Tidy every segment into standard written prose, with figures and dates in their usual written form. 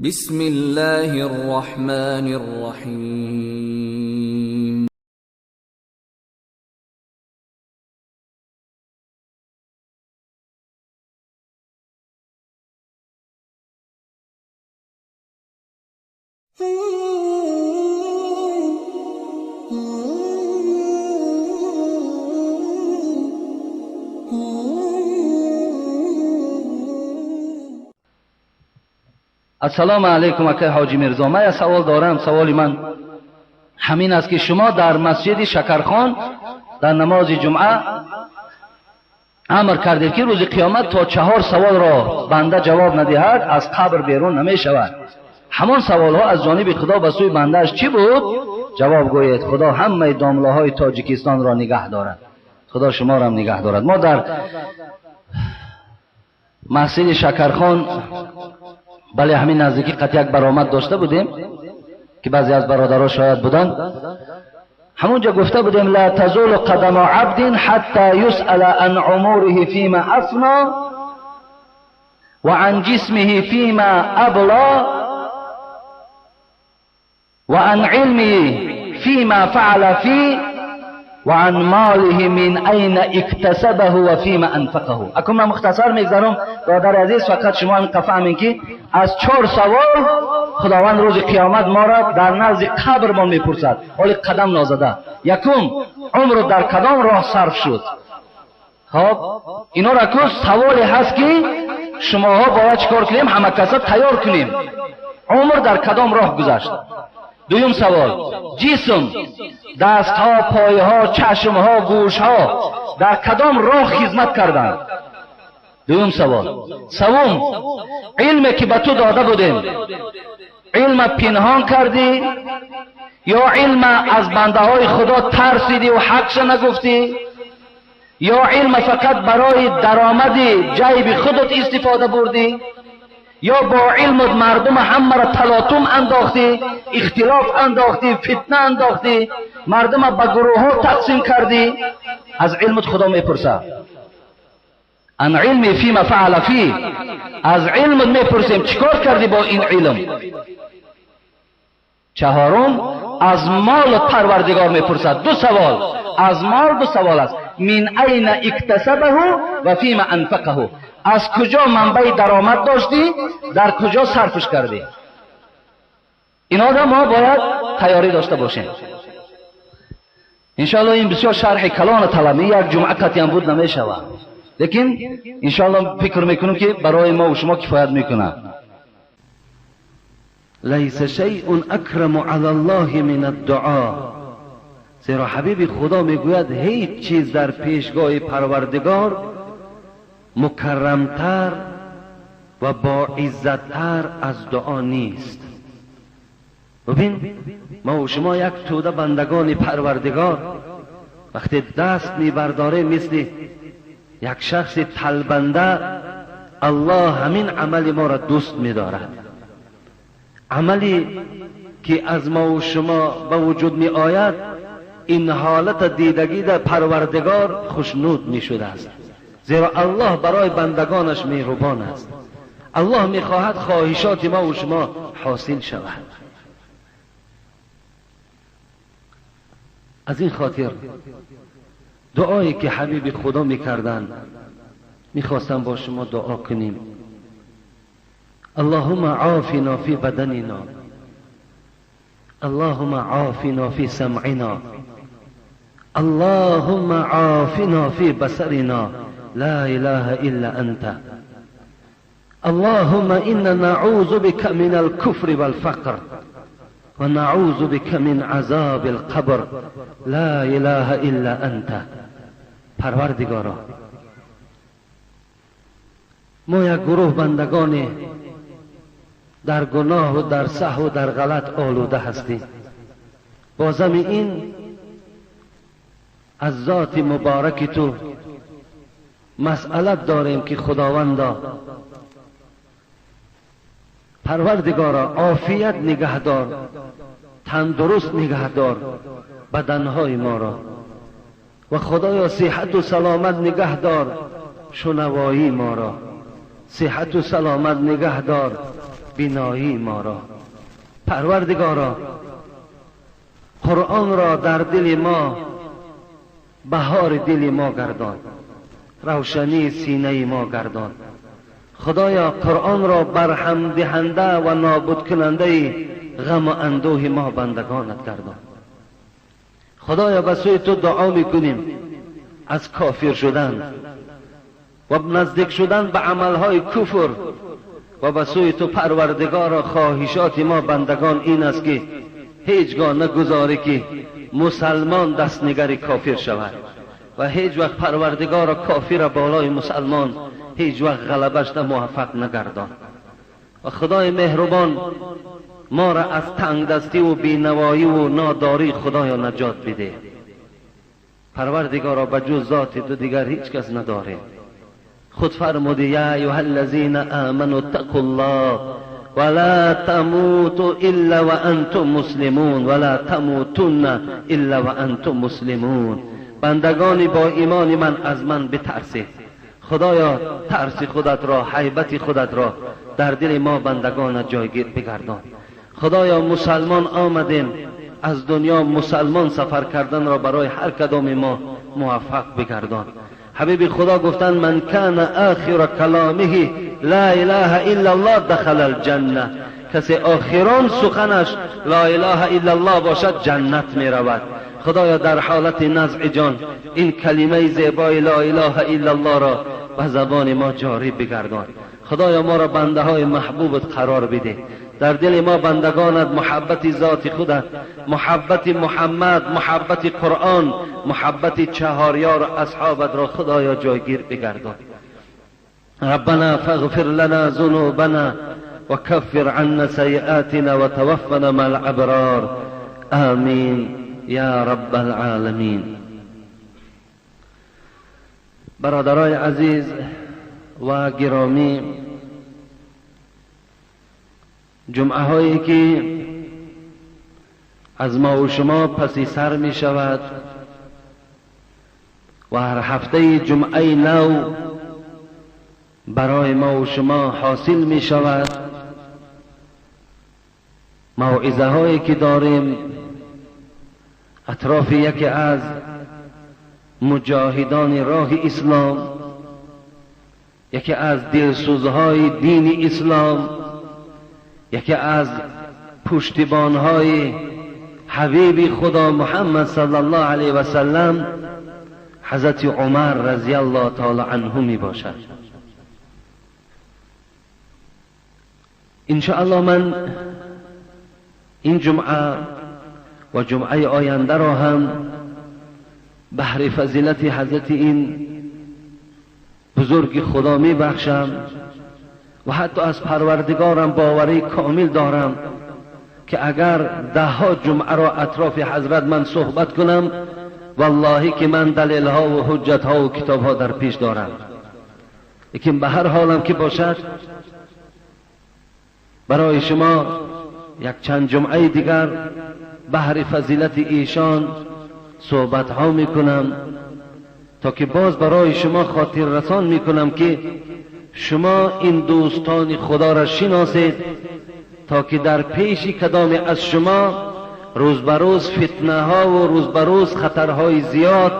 بسم الله الرحمن الرحيم. Ассалому алайкум, акай Ҳоҷи Мирзо. Ман як савол дорам. Саволи ман ҳамин аст, ки шумо дар масҷиди Шакархон дар намози ҷумъа амр кардед, ки рӯзи қиёмат то чаҳор саволро банда ҷавоб надиҳад, аз қабр берун намешавад. Ҳамон саволҳо аз ҷониби Худо ба сӯи бандааш чӣ буд? Ҷавоб гӯед. Худо ҳамаи домлаҳои Тоҷикистонро нигаҳ дорад. Худо шуморо нигаҳ дорад. Мо дар масҷиди Шакархон, бале, ҳамин наздикӣ қат як баромад дошта будем, ки баъзе аз бародаро шояд буданд. Ҳамонҷо гуфта будем: ла тазулу қадама абдин ҳатта юсъала ан умуриҳи фима афно ва ан ҷисмиҳи фима абла ва ан илмиҳи фима фаъала фи ва ан молиҳи мин айна иктасабаҳу ва фима анфақаҳу. Акун ман мухтасар мегзарам, бародари азиз, фақат шумо ҳамин фаҳмем, ки аз чор савол Худованд рӯзи қиёмат моро дар назди қабрмон мепурсад, ҳоли қадам нозада. Якум, умру дар кадом роҳ сарф шуд? Хоб, инора ку саволе ҳаст, ки шумоҳо бояд чӣ кор кунем, ҳама каса тайёр кунем. Умр дар кадом роҳ гузашт? Дуюм савол: ҷисм, дастҳо, пойҳо, чашмҳо, гӯшҳо дар кадом роҳ хизмат карданд? Дуюм савол. Севум, илме ки ба ту дода будем, илма пинҳон кардӣ ё илма аз бандаҳои Худо тарсидиву ҳақша нагуфтӣ, ё илма фақат барои даромади ҷайби худат истифода бурдӣ, ё бо илмут мардума ҳамаро талотум андохтӣ, ихтилоф андохтӣ, фитна андохтӣ, мардума ба гурӯҳҳо тақсим кардӣ? Аз илмут Худо мепурсад. Ан илми фима фаъала фи. Аз илмут мепурсем, чӣ кор кардӣ бо ин илм? Чаҳорум, аз молут Парвардигор мепурсад. Ду савол аз мол, ду савол аст: мин айна иктасабаҳу ва фима анфақаҳу. Аз куҷо манбаи даромад доштӣ, дар куҷо сарфш кардӣ? Инҳоро мо бояд тайёрӣ дошта бошем, иншоалло. Ин бисёр шарҳи калона талаб, як ҷумъа қатъиян буд намешавад, лекин иншоалло фикр мекунем, ки барои мо шумо кифоят мекунад. ليس شيء أكرم على الله من الدعاء. زیرا حبیب خدا میگوید هیچ چیز در پیشگاه پروردگار مکرمتر و با عزتتر از دعا نیست. ببین، ما و شما یک توده بندگان پروردگار وقتی دست میبرداره مثل یک شخص طلبنده، الله همین عمل ما را دوست میدارد. عملی که از ما و شما به وجود می آید، این حالت دیدگی در پروردگار خوشنود می شده است، زیرا الله برای بندگانش مهربان است. الله می خواهد خواهشات ما و شما حاصل شود. از این خاطر دعایی که حبیب خدا میکردند میخواستم با شما دعا کنیم. اللهم عافنا فی بدننا، اللهم عافنا فی سمعنا، اللهم عافنا فی بصرنا، لا اله الا انت. اللهم انا نعوذ بك من الكفر والفقر ونعوذ بك من عذاب القبر، لا اله الا انت. پروردگارا، ما یک گروه بندگان در گناه و در سهو و در غلط آلوده هستیم. بازم این از ذات مبارک تو مسئلت داریم که خداوندا، پروردگارا، عافیت نگهدار، تندرست نگهدار بدنهای ما را و خدایا صحت و سلامت نگهدار شنوایی ما را، صحت و سلامت نگهدار بینایی ما را. پروردگارا قرآن را در دل ما بهار دل ما گردان، روشنی سینه ما گردان. خدایا قرآن را برهم دهنده و نابود کننده غم و اندوه ما بندگانت گردان. خدایا به سوی تو دعا میکنیم از کافر شدن و نزدیک شدن به عملهای کفر و به سوی تو پروردگارا خواهشات ما بندگان این است که هیچگاه نگذاری که مسلمان دستنگر کافر شود و هیچ وقت پروردگارا کافر بالای مسلمان هیچ وقت غلبش موفق نگردان. و خدای مهربان ما را از تنگ دستی و بینوایی و ناداری خدایا نجات بده. پروردگارا به جز ذات تو دیگر هیچ کس نداره. خود فرمودی یا ایها الذین آمنوا اتقوا الله ولا تموتوا الا وانتم مسلمون ولا تموتن الا وانتم مسلمون. بندگان با ایمان من از من بترسید. خدایا ترس خودت را، هیبت خودت را در دل ما بندگان جایگیر بگردان. خدایا مسلمان آمدیم، از دنیا مسلمان سفر کردن را برای هر کدام ما موفق بگردان. حبیب خدا گفتند من کان آخر کلامه لا اله الا الله دخل الجنه. کسی آخران سخنش لا اله الا الله باشد جنت می رود. خدایا در حالت نزع جان این کلمه زیبای لا اله الا الله را به زبان ما جاری بگردان. خدایا ما را بنده های محبوبت قرار بده. در دل ما بندگانت محبت ذات خودت، محبت محمد، محبت قرآن، محبت چهاریار اصحابت را خدایا جایگیر بگردان. ربنا فاغفر لنا ذنوبنا وكفر عنا سيئاتنا وتوفنا مع الابرار آمین یا رب العالمین. برادرای عزیز و گرامی، جمعه هایی که از ما و شما پسی سر می شود و هر هفته جمعه نو برای ما و شما حاصل می شود، موعظه هایی که داریم اطراف یکی از مجاهدان راه اسلام، یکی از دلسوزهای دین اسلام، یکی از پشتیبانهای حبیب خدا محمد صلی الله علیه و سلم حضرت عمر رضی الله تعالی عنه می باشد. انشاءالله من این جمعه و جمعه آینده را هم بهر فضیلت حضرت این بزرگ خدا می بخشم و حتی از پروردگارم باوری کامل دارم که اگر ده ها جمعه را اطراف حضرت من صحبت کنم، والله که من دلیل ها و حجت ها و کتاب ها در پیش دارم. لیکن به هر حالم که باشد برای شما یک چند جمعه دیگر بهر فضیلت ایشان صحبت ها میکنم تا که باز برای شما خاطر رسان میکنم که شما این دوستان خدا را شناسید تا که در پیش کدام از شما روز به روز فتنه ها و روز به روز خطرهای زیاد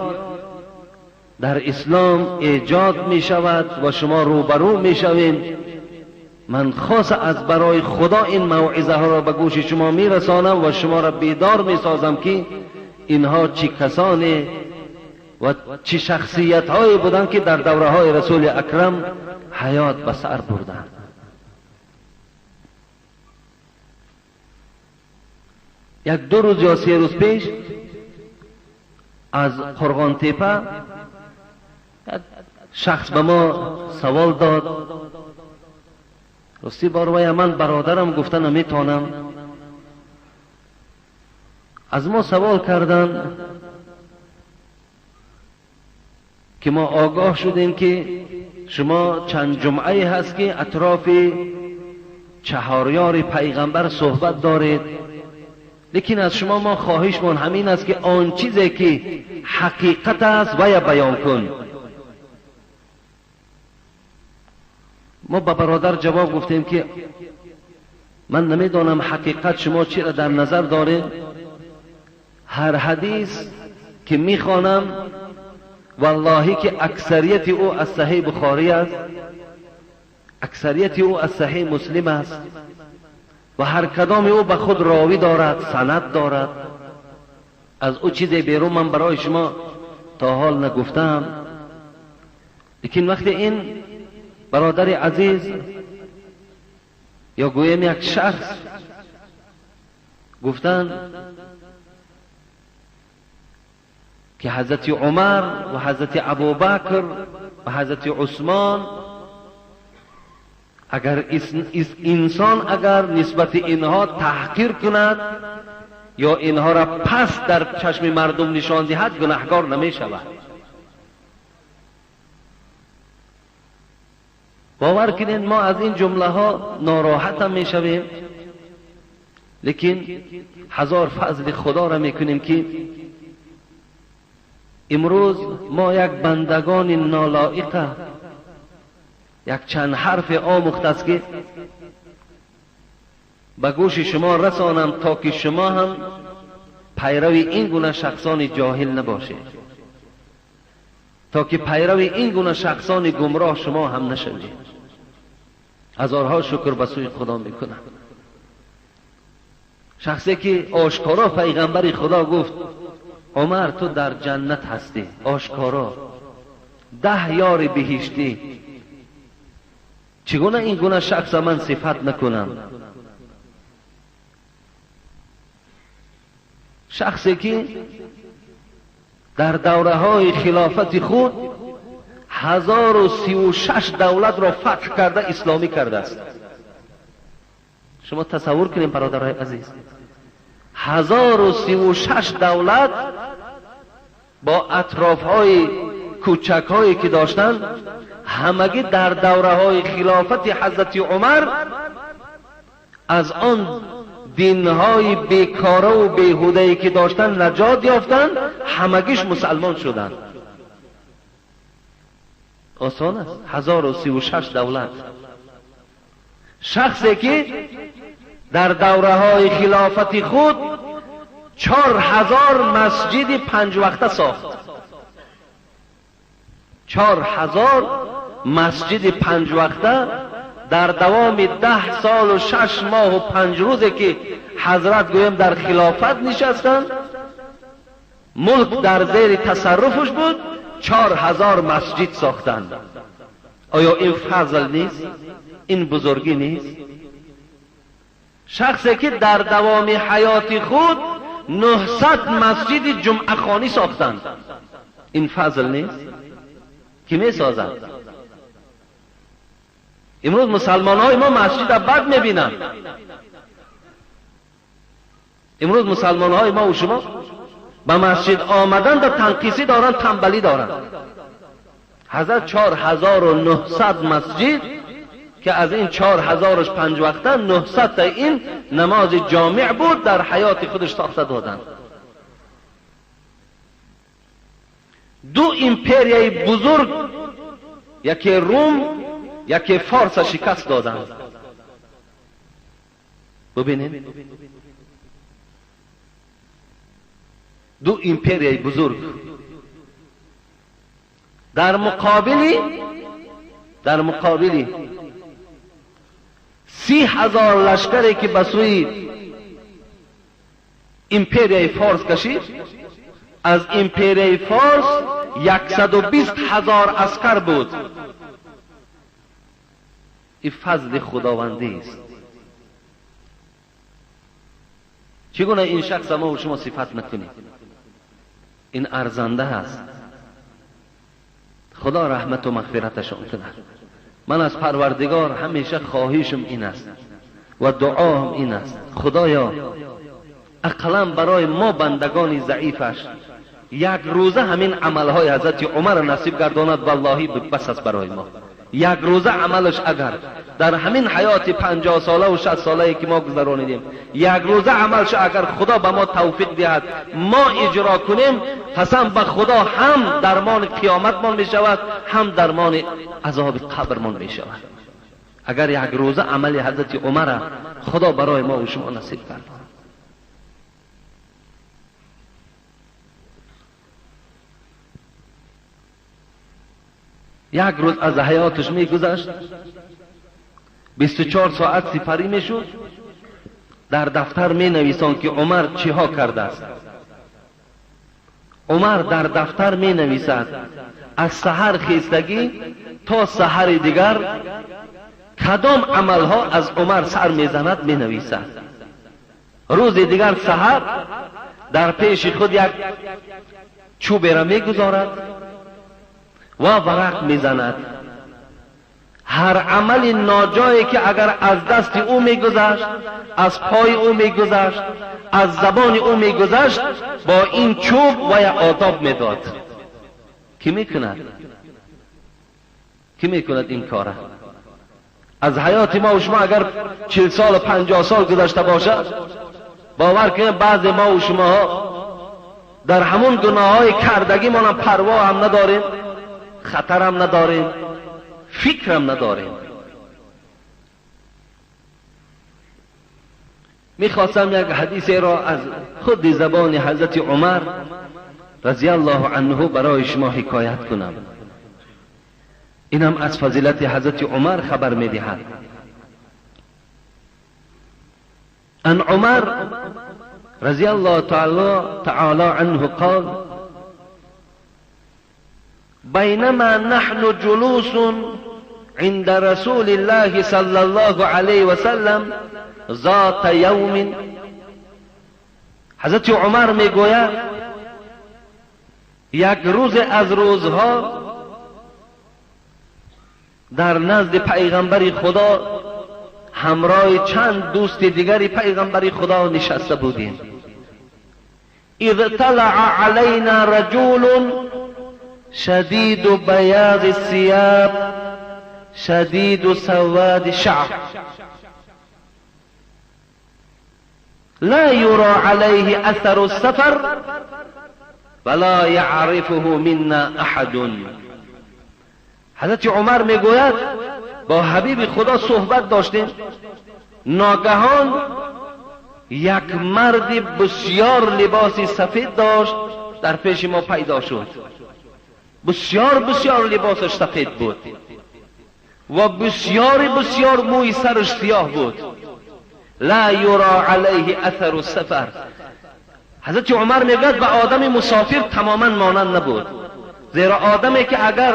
در اسلام ایجاد می شود و شما روبرو می شوید. من خاص از برای خدا این موعظه ها را به گوش شما می رسانم و شما را بیدار می سازم که اینها چه کسانی و چه شخصیت هایی بودند که در دوره های رسول اکرم حیات به سر بردند. یک دو روز یا سه روز پیش از قرغان تیپه یک شخص به ما سوال داد، راستی باروی من برادرم گفته نمیتونم. از ما سوال کردن که ما آگاه شدیم که شما چند جمعه هست که اطراف چهاریار پیغمبر صحبت دارید، لیکن از شما ما خواهشمان همین است که آن چیزی که حقیقت است و یا بیان کن. ما به برادر جواب گفتیم که من نمیدانم حقیقت شما چی را در نظر دارید. هر حدیث که میخوانم والله که اکثریت او از صحیح بخاری است، اکثریت او از صحیح مسلم است و هر کدام او به خود راوی دارد، سند دارد. از او چیزی بیرون من برای شما تا حال نگفتم. لیکن وقتی این برادر عزیز یا گویم یک شخص گفتن که حضرت عمر و حضرت ابوبکر و حضرت عثمان، اگر انسان اگر نسبت اینها تحقیر کند یا اینها را پس در چشم مردم نشان دهد گناهگار نمی شود. باور کنید ما از این جمله ها ناراحت هم می شویم، لیکن هزار فضل خدا را می کنیم که امروز ما یک بندگان نالایقه یک چند حرف آموخت است که به گوش شما رسانم تا که شما هم پیرو این گونه شخصان جاهل نباشید، تا که پیرو این گونه شخصان گمراه شما هم نشوید. هزارها شکر به سوی خدا میکنم. شخصی که آشکارا پیغمبر خدا گفت عمر تو در جنت هستی، آشکارا 10 یار بهشتی، چگونه این گونه شخص من صفت نکنم؟ شخصی که در دوره های خلافت خود 1036 دولت را فتح کرده، اسلامی کرده است. شما تصور کنید برادرهای عزیز، 1036 دولت با اطراف های کوچک هایی که داشتند همگی در دوره های خلافت حضرت عمر از آن دینهای بیکاره و بیهوده‌ای که داشتن نجات یافتند، همگیش مسلمان شدند. آسان است. 1036 دولت. شخصی که در دوره های خلافت خود 4000 مسجد 5 وقته ساخت، 4000 مسجد 5 وقته در دوام 10 سال و 6 ماه و 5 روزی که حضرت گویم در خلافت نشستند، ملک در زیر تصرفش بود، 4000 مسجد ساختند. آیا این فضل نیست؟ این بزرگی نیست؟ شخصی که در دوام حیات خود 900 مسجد جمعه خوانی ساختند، این فضل نیست؟ کی می سازند؟ امروز مسلمان های ما مسجد بد میبینند. امروز مسلمان های ما و شما به مسجد آمدن در تنقیصی دارند، تنبلی دارند. حضرت 4900 مسجد که از این 4000 5 وقته، 900 تا این نماز جامع بود در حیات خودش ساخته دادند. دو امپریای بزرگ، یکی روم یکی فارس، شکست دادند. ببینید دو امپریای بزرگ در مقابلی 30,000 لشکری که به سوی امپریای فارس کشید، از امپریای فارس 120,000 عسکر بود. این فضل خداوندی است. چگونه این شخص ما و شما صفت نکنیم؟ این ارزنده است. خدا رحمت و مغفرتشان کند. من از پروردگار همیشه خواهشم این است و دعاهم این است، خدایا اقلا برای ما بندگان ضعیفش یک روزه همین عملهای حضرت عمر نصیب گرداند. والله بس است برای ما یک روزه عملش. اگر در همین حیات 50 ساله و 60 ساله که ما گذرانیدیم یک روزه عملش اگر خدا به ما توفیق دهد ما اجرا کنیم، قسم به خدا هم درمان قیامتمان می شود، هم درمان عذاب قبرمان می شود. اگر یک روزه عمل حضرت عمر خدا برای ما و شما نصیب کرد. یک روز از حیاتش میگذشت، 24 ساعت سپری میشد، در دفتر می نویسان که عمر چیها کرده است. عمر در دفتر می نویسد از سحر خیستگی تا سحر دیگر کدام عملها از عمر سر میزند می نویسد. روز دیگر سحر در پیش خود یک چوب را میگذارد و ورق میزند. هر عمل ناجایی که اگر از دست او میگذشت، از پای او میگذشت، از زبان او میگذشت، با این چوب و یا آداب میداد. کی میکند؟ کی میکند این کاره؟ از حیات ما و شما اگر 40 سال و 50 سال گذشته باشد، باور کنید بعض ما و شما در همون گناه های کردگی ما هم پروا هم نداریم، خطر هم نداریم، فکرم نداریم. میخواستم یک حدیث را از خود زبان حضرت عمر رضی الله عنه برای شما حکایت کنم. اینم از فضیلت حضرت عمر خبر میدهد. ان عمر رضی الله تعالی عنه قال: بینما نحن جلوس عند رسول الله صلى الله عليه وسلم ذات یوم. حضرت عمر میگوید یک روز از روزها در نزد پیغمبر خدا همراه چند دوست دیگری پیغمبر خدا نشسته بودیم. اذ طلع علینا رجل شدید بیاض الثياب شدید سواد الشعر لا يرى عليه اثر السفر ولا يعرفه منا احد. حضرت عمر میگوید با حبیب خدا صحبت داشتیم، ناگهان یک مرد بسیار لباس سفید داشت در پیش ما پیدا شد. بسیار بسیار لباسش سفید بود و بسیار بسیار موی سرش سیاه بود. لا یرا علیه اثر السفر. حضرت عمر میگوید به آدم مسافر تماما مانند نبود، زیرا آدمی که اگر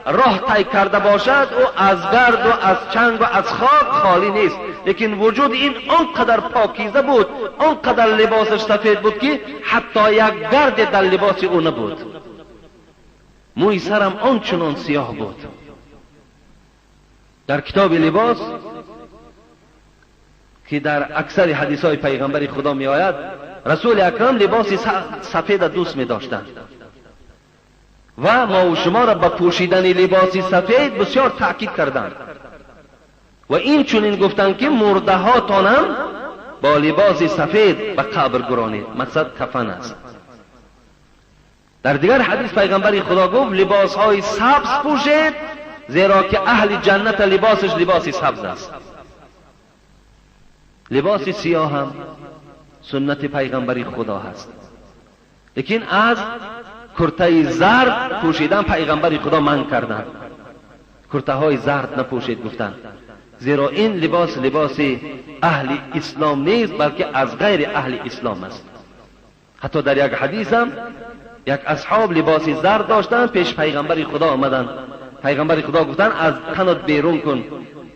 راه طی کرده باشد او از گرد و از چنگ و از خاک خالی نیست، لیکن وجود این آنقدر پاکیزه بود، آنقدر لباسش سفید بود که حتی یک گرد در لباس او نبود. موی سرم آنچنان سیاه بود. در کتاب لباس که در اکثر حدیث های پیغمبر خدا می آید، رسول اکرم لباس سفید دوست می داشتند و ما و شما را به پوشیدن لباس سفید بسیار تاکید کردند و این چنین گفتند که مرده هاتانم با لباس سفید به قبر گرانید، مقصد کفن است. در دیگر حدیث پیغمبر خدا گفت لباس های سبز پوشید، زیرا که اهل جنت لباسش لباس سبز است. لباس سیاه هم سنت پیغمبر خدا هست، لیکن از کرته زرد پوشیدن پیغمبر خدا منع کردند. کرته های زرد نپوشید گفتند، زیرا این لباس لباس اهل اسلام نیست، بلکه از غیر اهل اسلام است. حتی در یک حدیث هم یک اصحاب لباس زرد داشتند، پیش پیغمبر خدا آمدند. پیغمبر خدا گفتند از تنت بیرون کن.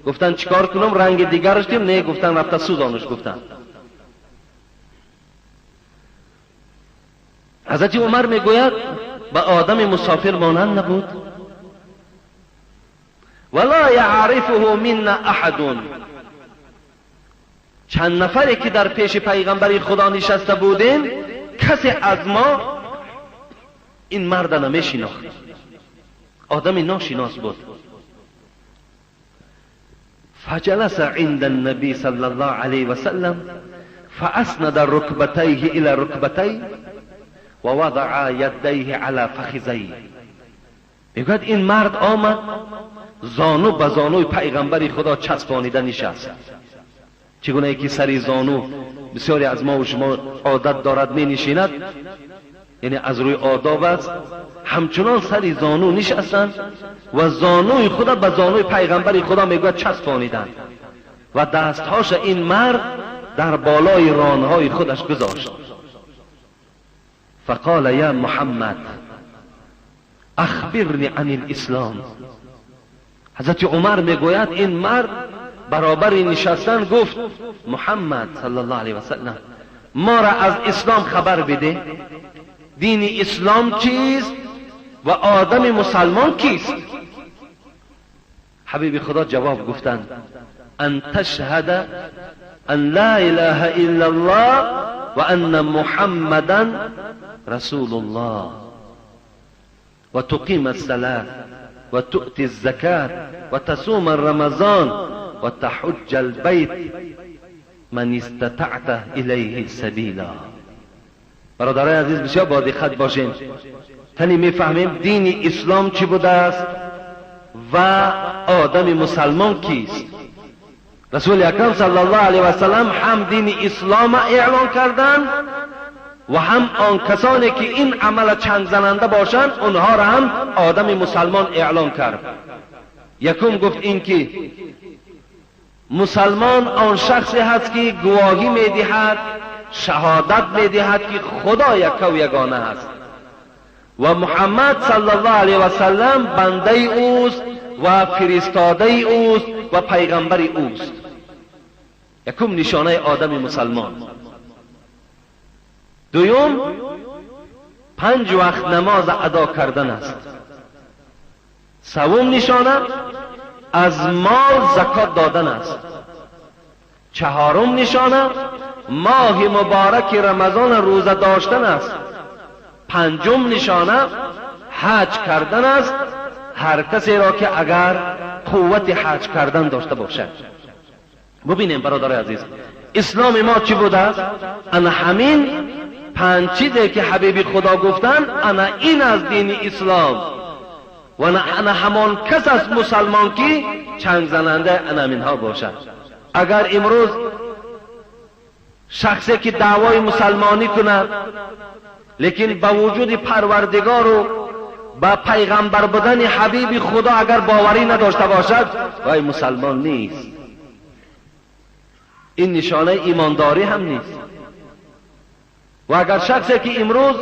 گفتند چیکار کنم، رنگ دیگرش دیم؟ نه، گفتند رفته سوزانش. گفتند حضرت عمر میگوید به آدم مسافر مانند نبود. ولا یعرفه منا احد. چند نفری که در پیش پیغمبر خدا نشسته بودیم کسی از ما این مرد نمیشناخت، آدم ناشناس بود. فجلس عند النبي صلى الله عليه وسلم فأسند ركبتيه إلى ركبتيه ووضع يديه على فخذيه. میگوید این مرد آمد، زانو به زانوی پیغمبر خدا چسبانیده نشست. چگونه که سری زانو بسیاری از ما و شما عادت دارد می نشیند، یعنی از روی آداب است، همچنان سری زانو نشستند و زانوی خدا به زانوی پیغمبر خدا میگوید چسبانیدند و دستهاش این مرد در بالای رانهای خودش گذاشت. فقال یا محمد اخبرنی عن الاسلام. حضرت عمر میگوید این مرد برابر نشستن گفت محمد صلی الله علیه وسلم ما را از اسلام خبر بده، دین اسلام چیست و آدم مسلمان کیست؟ حبیب خدا جواب گفتند ان تشهد ان لا اله الا الله و ان محمدا رسول الله و تقیم الصلاة و تؤتی الزکاة و تصوم رمضان و تحج البیت من استطعت الیه سبیلا. برادرای عزیز بسیار با دقت باشین، تنی میفهمیم دین اسلام چی بوده است و آدم مسلمان کیست. رسول اکرم صلی الله علیه و سلم هم دین اسلام اعلان کردند و هم آن کسانی که این عمل چنگ زننده باشند آنها را هم آدم مسلمان اعلان کرد. یکم گفت این که مسلمان آن شخصی هست که گواهی میدهد، شهادت میدهد که خدا یک و یگانه است و محمد صلی الله علیه و سلم بنده اوست و فرستاده اوست و پیغمبر اوست. یکم نشانه آدم مسلمان. دوم، 5 وقت نماز ادا کردن است. سوم نشانه از مال زکات دادن است. چهارم نشانه ماه مبارک رمضان روزه داشتن است. پنجم نشانه حج کردن است، هر کسی را که اگر قوت حج کردن داشته باشد. ببینیم برادر عزیز، اسلام ما چی بوده است؟ انا همین 5 چیزی که حبیب خدا گفتن، انا این از دین اسلام و انا همان کس از مسلمان که چنگ زننده انا اینها باشد. اگر امروز شخصی که دعوای مسلمانی کند لیکن با وجود پروردگار و با پیغمبر بودن حبیب خدا اگر باوری نداشته باشد، وای مسلمان نیست. این نشانه ایمانداری هم نیست. و اگر شخصی که امروز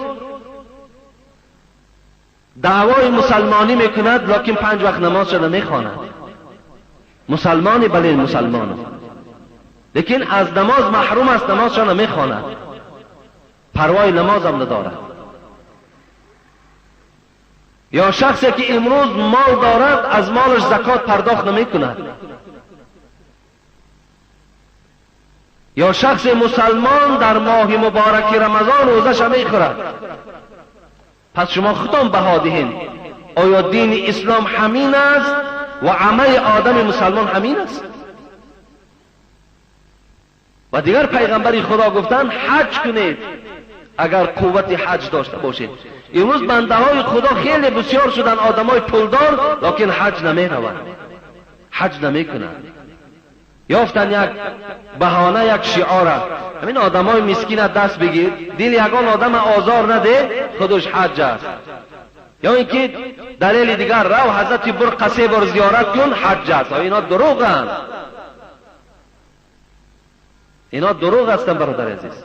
دعوای مسلمانی میکند لیکن 5 وقت نماز را نمیخواند، مسلمانی بله مسلمان، لیکن از نماز محروم است، نماز را نمیخواند، پروای نماز هم ندارد. یا شخصی که امروز مال دارد از مالش زکات پرداخت نمیکند، یا شخص مسلمان در ماه مبارک رمضان روزش میخورد. پس شما خودتان بها دهین، آیا دین اسلام همین است و عمل آدم مسلمان همین است؟ و دیگر پیغمبر خدا گفتن حج کنید اگر قوت حج داشته باشید. امروز بنده های خدا خیلی بسیار شدن آدم های پولدار، لیکن حج نمی روند، حج نمی کنند. یافتن یک بهانه، یک شعار. همین آدم های مسکین دست بگیر، دل یگان آدم آزار نده، خودش حج است. یا اینکه دلیل دیگر، رو حضرت بر قصه بر زیارت کن، حج است. اینا دروغ هستند، اینا دروغ هستند برادر عزیز.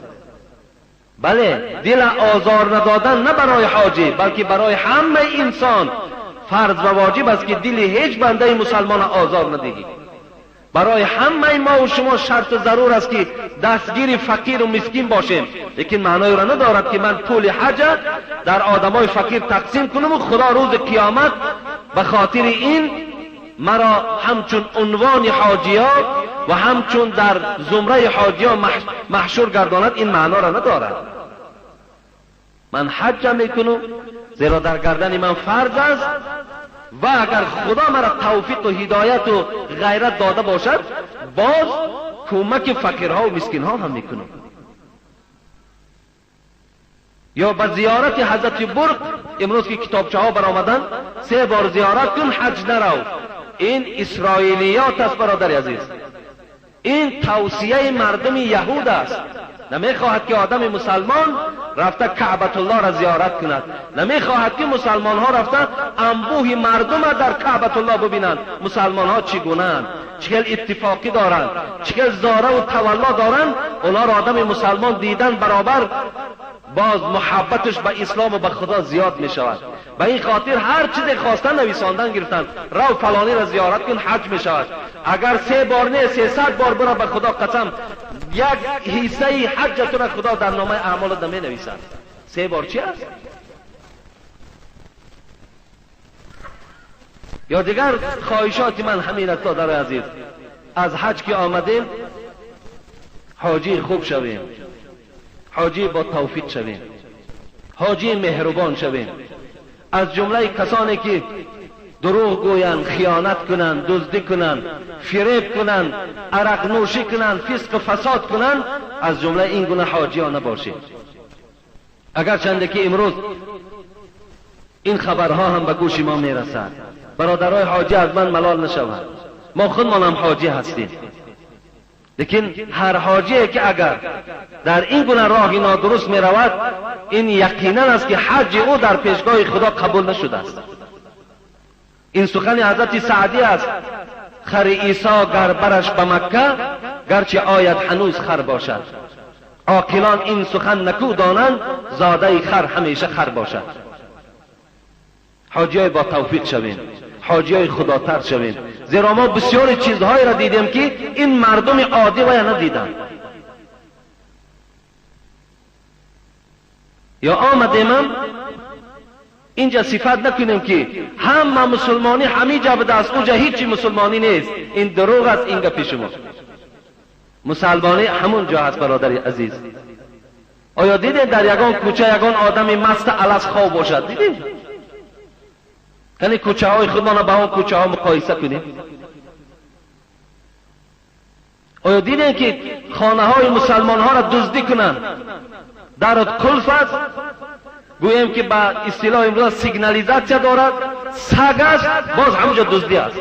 بله، دل آزار ندادن نه برای حاجی بلکه برای همه انسان فرض و واجب است که دل هیچ بنده مسلمان آزار ندهی. برای همه ما و شما شرط ضرور است که دستگیر فقیر و مسکین باشیم، لیکن معنای را ندارد که من پول حج در آدمای فقیر تقسیم کنم و خدا روز قیامت به خاطر این مرا همچون عنوان حاجیا و همچون در زمره حاجیا محشور گرداند. این معنا را ندارد. من حج میکنم زیرا در گردن من فرض است و اگر خدا مرا توفیق و هدایت و غیرت داده باشد باز کمک فقیرها و مسکینها هم میکنم. یا به زیارت حضرت برق امروز که کتابچه ها برآمدن 3 بار زیارت کن حج نرو، این اسرائیلیات است برادر عزیز. این توصیه مردم یهود است. نمیخواهد که آدم مسلمان رفته کعبت الله را زیارت کند، نمیخواهد که مسلمان ها رفته انبوه مردم را در کعبت الله ببینند. مسلمان ها چگونه‌اند، چه اتفاقی دارند، چه زاره و تولا دارند. اونا را آدم مسلمان دیدن برابر باز محبتش به اسلام و به خدا زیاد می شود. به این خاطر هر چیزی خواستن نویساندن گرفتن، رو فلانی را زیارت کن حج می شود. اگر 3 بار نه 300 بار برو، به خدا قسم یک حصه حج تو را خدا در نامه اعمال می نویسد. 3 بار چی است؟ یا دیگر خواهشات من همین است در عزیز. از حج که آمدیم حاجی خوب شویم، حاجی با توفیق شویم، حاجی مهربان شویم. از جمله کسانی که دروغ گویند، خیانت کنند، دزدی کنند، فریب کنند، عرق نوشی کنند، فسق و فساد کنند، از جمله این گونه حاجی ها نباشیم. اگرچند که امروز این خبرها هم به گوش ما میرسد، برادرای حاجی از من ملال نشوند، ما خودمان هم حاجی هستیم، لیکن هر حاجی که اگر در این گونه راه نادرست می رود، این یقینا است که حج او در پیشگاه خدا قبول نشده است. این سخن حضرت سعدی است: خر عیسی گر برش به مکه، گرچه آید هنوز خر باشد. عاقلان این سخن نکو دانند، زاده خر همیشه خر باشد. حاجیای با توفیق شویم، حاجیای خداتر شویم، زیرا ما بسیار چیزهایی را دیدیم که این مردم عادی ویا ندیدند. یا آمدیم اینجا صفت نکنیم که همه مسلمانی همیجا بوده است، اونجا هیچی مسلمانی نیست. این دروغ است. این گپ شما مسلمانی همون جا هست برادر عزیز. آیا دیدین در یگان کوچه یگان آدمی مست الس خواب باشد؟ دیدین؟ یعنی کوچه های خودمان با اون کوچه ها مقایسه کنیم. آیا دیدین که خانه های مسلمان ها را دزدی کنند؟ درت قلف است، گوییم که به اصطلاح امروز سیگنالیزاسیا دارد، سگ است، باز همونجا دزدی است.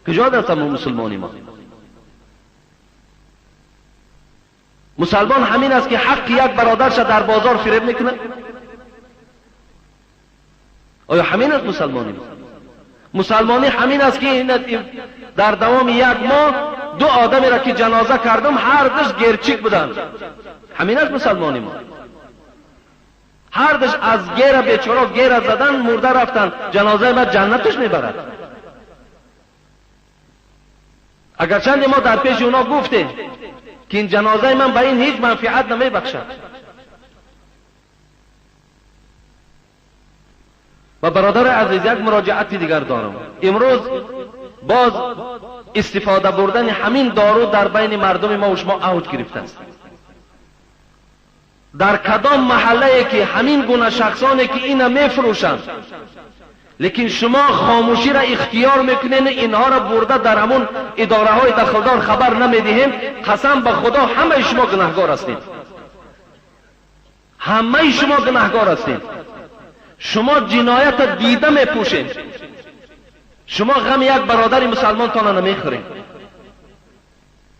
کجا دست ما مسلمانی ما؟ مسلمان همین است که حق یک برادرش در بازار فریب میکنه؟ آیا همین است مسلمانی؟ مسلمانی همین است که در دوام یک ماه 2 آدمی را که جنازه کردم هر دوش گرچیک بودند. همین است مسلمانی ما. هر دوش از گیر بیچاره گیر زدن مرده رفتن، جنازه ما جنتش میبرد. اگرچند ما در پیش اونا گفتیم که این جنازه من به این هیچ منفعت نمیبخشد. و برادر عزیز یک مراجعت دیگر دارم. امروز باز استفاده بردن همین دارو در بین مردم ما و شما اوج گرفته است. در کدام محله که همین گونه شخصانی که اینا میفروشند، لیکن شما خاموشی را اختیار میکنین، اینها را برده در همون اداره های دخلدار خبر نمیدهیم، قسم به خدا همه شما گناهگار هستید. همه شما گناهگار هستید. شما جنایت دیده میپوشید. شما غم یک برادر مسلمان تان نمیخورید.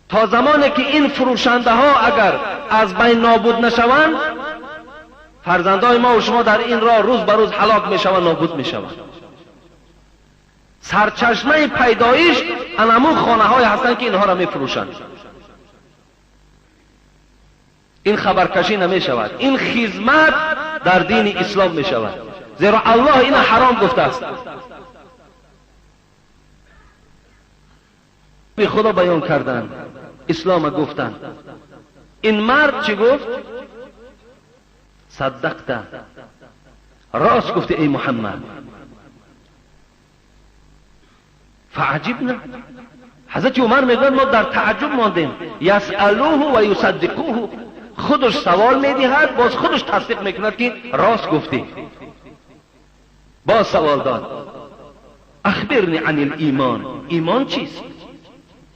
تا زمانی که این فروشنده ها اگر از بین نابود نشوند، فرزندای ما و شما در این راه روز به روز هلاک میشوند، نابود میشوند. سرچشمه پیدایش انمو خانه های هستند که اینها را میفروشند. این خبرکشی نمیشود، این خدمت در دین اسلام میشود، زیرا الله این حرام گفته است. به خدا بیان کردن، اسلام گفتن. این مرد چی گفت؟ صدقت، راست گفتی ای محمد. فعجبنا، حضرت عمر میگوید ما در تعجب ماندیم. یسألوه و یصدقوه، خودش سوال میدهد باز خودش تصدیق میکند که راست گفتی. باز سوال داد، اخبرنی عن الایمان، ایمان چیست؟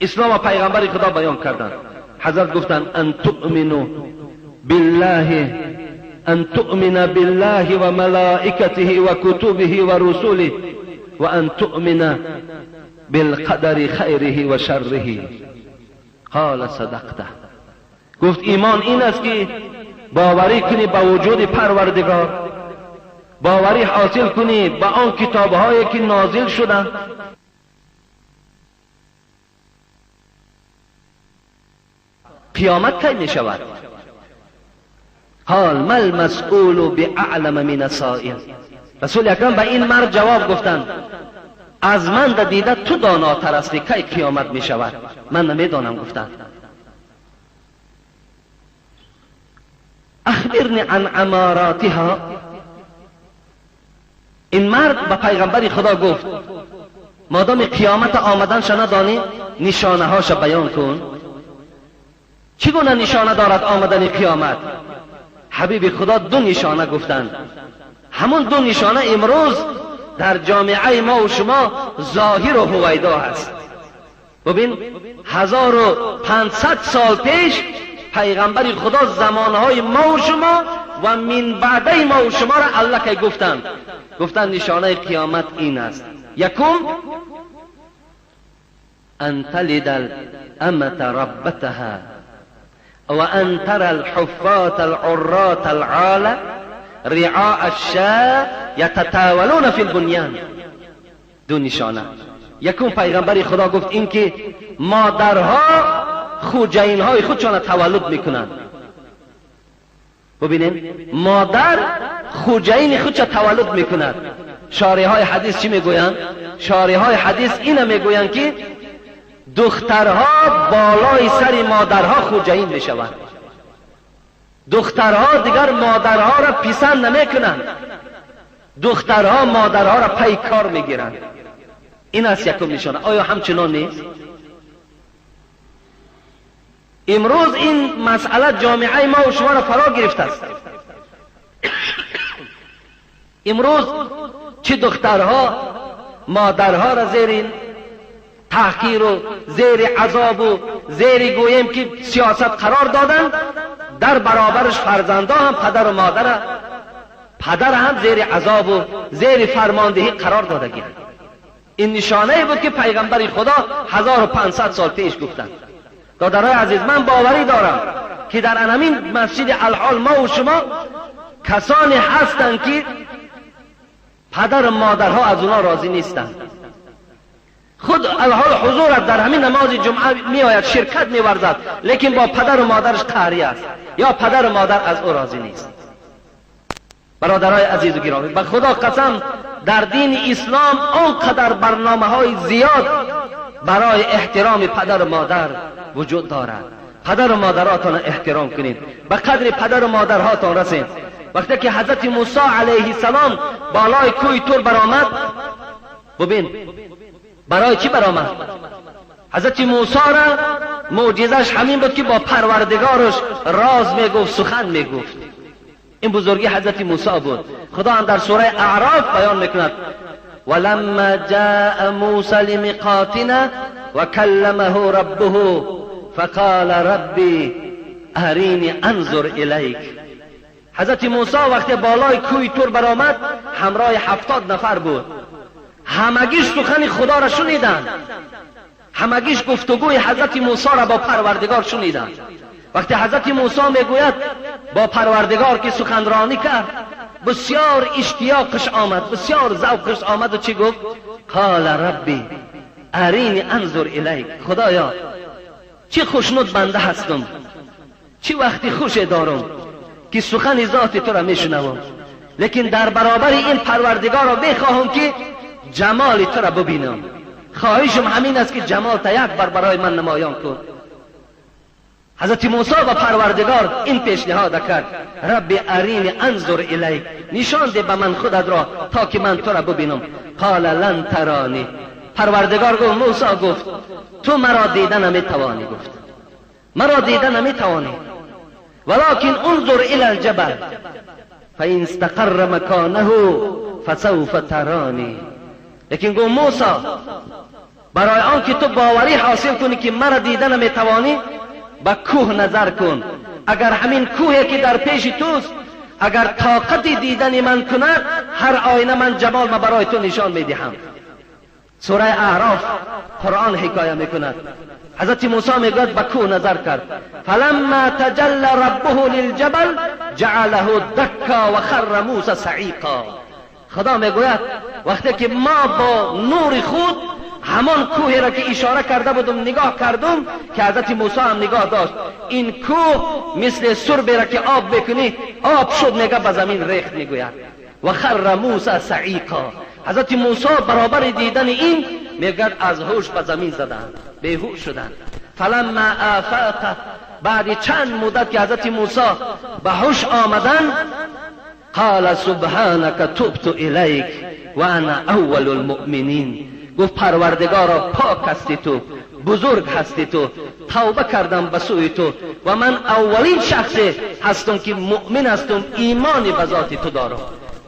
اسلام و پیغمبر خدا بیان کردند. حضرت گفتند ان تؤمنوا بالله ان تؤمن بالله وملائكته وكتبه ورسله وان تؤمن بالقدر خیره و شره. قال صدقت. گفت ایمان این است که باوری کنی به وجود پروردگار، باوری حاصل کنی به آن کتابهایی که نازل شدند، قیامت کی می شود؟ قال ما المسئول باعلم من السائل. رسول اکرم به این مرد جواب گفتند از من دیده تو داناتر هستی، کی قیامت می شود؟ من نمیدانم. گفتند اخبرنی عن اماراتها. این مرد به پیغمبر خدا گفت مادام قیامت آمدنش ندانی نشانه هاش بیان کن. چگونه نشانه دارد آمدن قیامت؟ حبیب خدا دو نشانه گفتند. همون دو نشانه امروز در جامعه ما و شما ظاهر و هویدا هست. ببین 1500 سال پیش پیغمبر خدا زمانهای ما و شما و من بعده ما و شما را الله که گفتند، گفتند نشانه قیامت این است. یکم ان تلد الامة ربتها وان ترى الحفاة العراة العالة رعاء الشاة یتطاولون فی البنیان. دو نشانه. یکم پیغمبر خدا گفت این که مادرها خوجینهای خودشان تولد میکنند. ببینیم مادر خوجین خودش تولد میکند. شارح های حدیث چی میگویند؟ شارح های حدیث اینو میگویند که دخترها بالای سر مادرها خوجین میشوند. دخترها دیگر مادرها را پسند نمیکنند، دخترها مادرها را پی کار میگیرند. این است یکم نشانه. آیا همچنان نیست؟ امروز این مسئله جامعه ما و شما را فرا گرفته است. امروز چه دخترها مادرها را زیر تحقیر و زیر عذاب و زیر گوییم که سیاست قرار دادند، در برابرش فرزندها هم پدر و مادر پدر هم زیر عذاب و زیر فرماندهی قرار دادگی. این نشانه بود که پیغمبر خدا 1500 سال پیش گفتند. دادرای عزیز، من باوری دارم که در همین مسجد الحال ما و شما کسانی هستند که پدر و مادرها از اونا راضی نیستند. خود الحال حضورت در همین نماز جمعه می آید، شرکت می ورزد، لیکن با پدر و مادرش قهری است یا پدر و مادر از او راضی نیست. برادرای عزیز و گرامی، به خدا قسم در دین اسلام آنقدر برنامه های زیاد برای احترام پدر و مادر وجود دارد. پدر و مادراتان احترام کنید، به قدر پدر و مادرهاتان رسید. وقتی که حضرت موسی علیه السلام بالای کوه طور برآمد، ببین برای چی برآمد؟ حضرت موسی را معجزش همین بود که با پروردگارش راز میگفت، سخن میگفت. این بزرگی حضرت موسی بود. خدا هم در سوره اعراف بیان میکند ولما جاء موسی لمیقاتنا وکلمه ربه فقال ربی ارینی انظر الیک. حضرت موسی وقتی بالای کوه طور برآمد همراه 70 نفر بود. همگیش سخن خدا را شنیدند، همگیش گفتگوی حضرت موسی را با پروردگار شنیدند. وقتی حضرت موسی میگوید با پروردگار که سخنرانی کرد، بسیار اشتیاقش آمد، بسیار ذوقش آمد و چی گفت؟ قال ربی ارینی انظر الیک. خدایا چه خوشنود بنده هستم، چه وقتی خوش دارم که سخن ذات تو را میشنوم، لیکن در برابر این پروردگار را میخواهم که جمال تو را ببینم. خواهشم همین است که جمال تا یک بار برای من نمایان کن. حضرت موسی و پروردگار این پیشنهاد کرد رب ارینی انظر الیک، نشان ده به من خودت را تا که من تو را ببینم. قال لن ترانی. پروردگار گفت موسی گفت تو مرا دیده نمیتوانی، گفت مرا دیده نمیتوانی، ولكن انظر الى الجبل فإن استقر مکانه فسوف ترانی. لیکن گفت موسی برای آن که تو باوری حاصل کنی که مرا دیده نمیتوانی، به کوه نظر کن. اگر همین کوهی که در پیش توست اگر طاقت دیدن من کند هر آینه من جمال ما برای تو نشان میدهم. سوره اعراف قرآن حکایه میکند. حضرت موسی میگوید به کوه نظر کرد، فلما تجلى ربه للجبل جعله دکا و خر موسی صعیقا. خدا میگوید وقتی که ما با نور خود همان کوهی را که اشاره کرده بودم نگاه کردم که حضرت موسی هم نگاه داشت، این کوه مثل سربی را که آب بکنی آب شد، میگه به زمین ریخت. میگوید و خر موسی صعیقا. حضرت موسی برابر دیدن این میگه از هوش به زمین زدند، بیهوش شدند. فلما آفاق، بعد چند مدت که حضرت موسی به هوش آمدند، قال سبحانك تبت الیک و انا اول المؤمنین. گفت پروردگارا پاک هستی تو، بزرگ هستی تو، توبه کردم به سوی تو و من اولین شخص هستم که مؤمن هستم، ایمان به ذات تو دارم.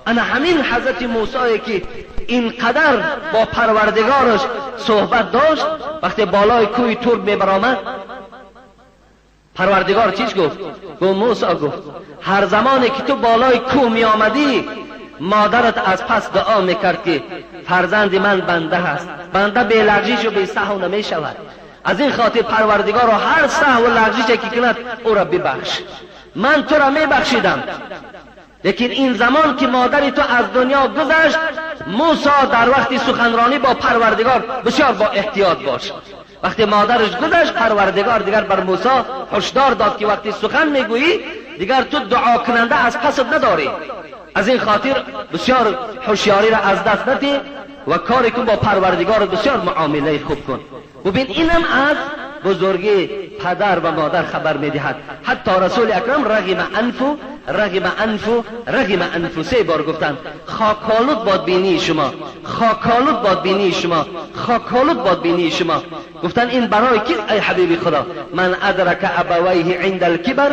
انا همین حضرت موسی که اینقدر با پروردگارش صحبت داشت، وقتی بالای کوه تور میبرآمد پروردگار چیش گفت؟ گفت موسی، گفت هر زمانی که تو بالای کوه می آمدی مادرت از پس دعا میکرد که فرزند من بنده هست، بنده به لغزش و به سهو نمی شود، از این خاطر پروردگار را هر سهو و لغزش که کند او را ببخش، من تو را میبخشیدم. لیکن این زمان که مادر تو از دنیا گذشت، موسی در وقت سخنرانی با پروردگار بسیار با احتیاط باش. وقتی مادرش گذشت، پروردگار دیگر بر موسی هشدار داد که وقتی سخن میگویی دیگر تو دعا کننده از پست نداری، از این خاطر بسیار هوشیاری را از دست ندی و کاری کن با پروردگار بسیار معامله خوب کن. ببین اینم از بزرگی پدر و مادر خبر میدهد. حتی رسول اکرم رغم انفو رغم انفو رغم انفو سه بار گفتند خاکالود باد بینی شما، خاکالود باد بینی شما، خاکالود باد بینی شما. گفتن این برای کی ای حبیب خدا؟ من ادرک ابویه عند الکبر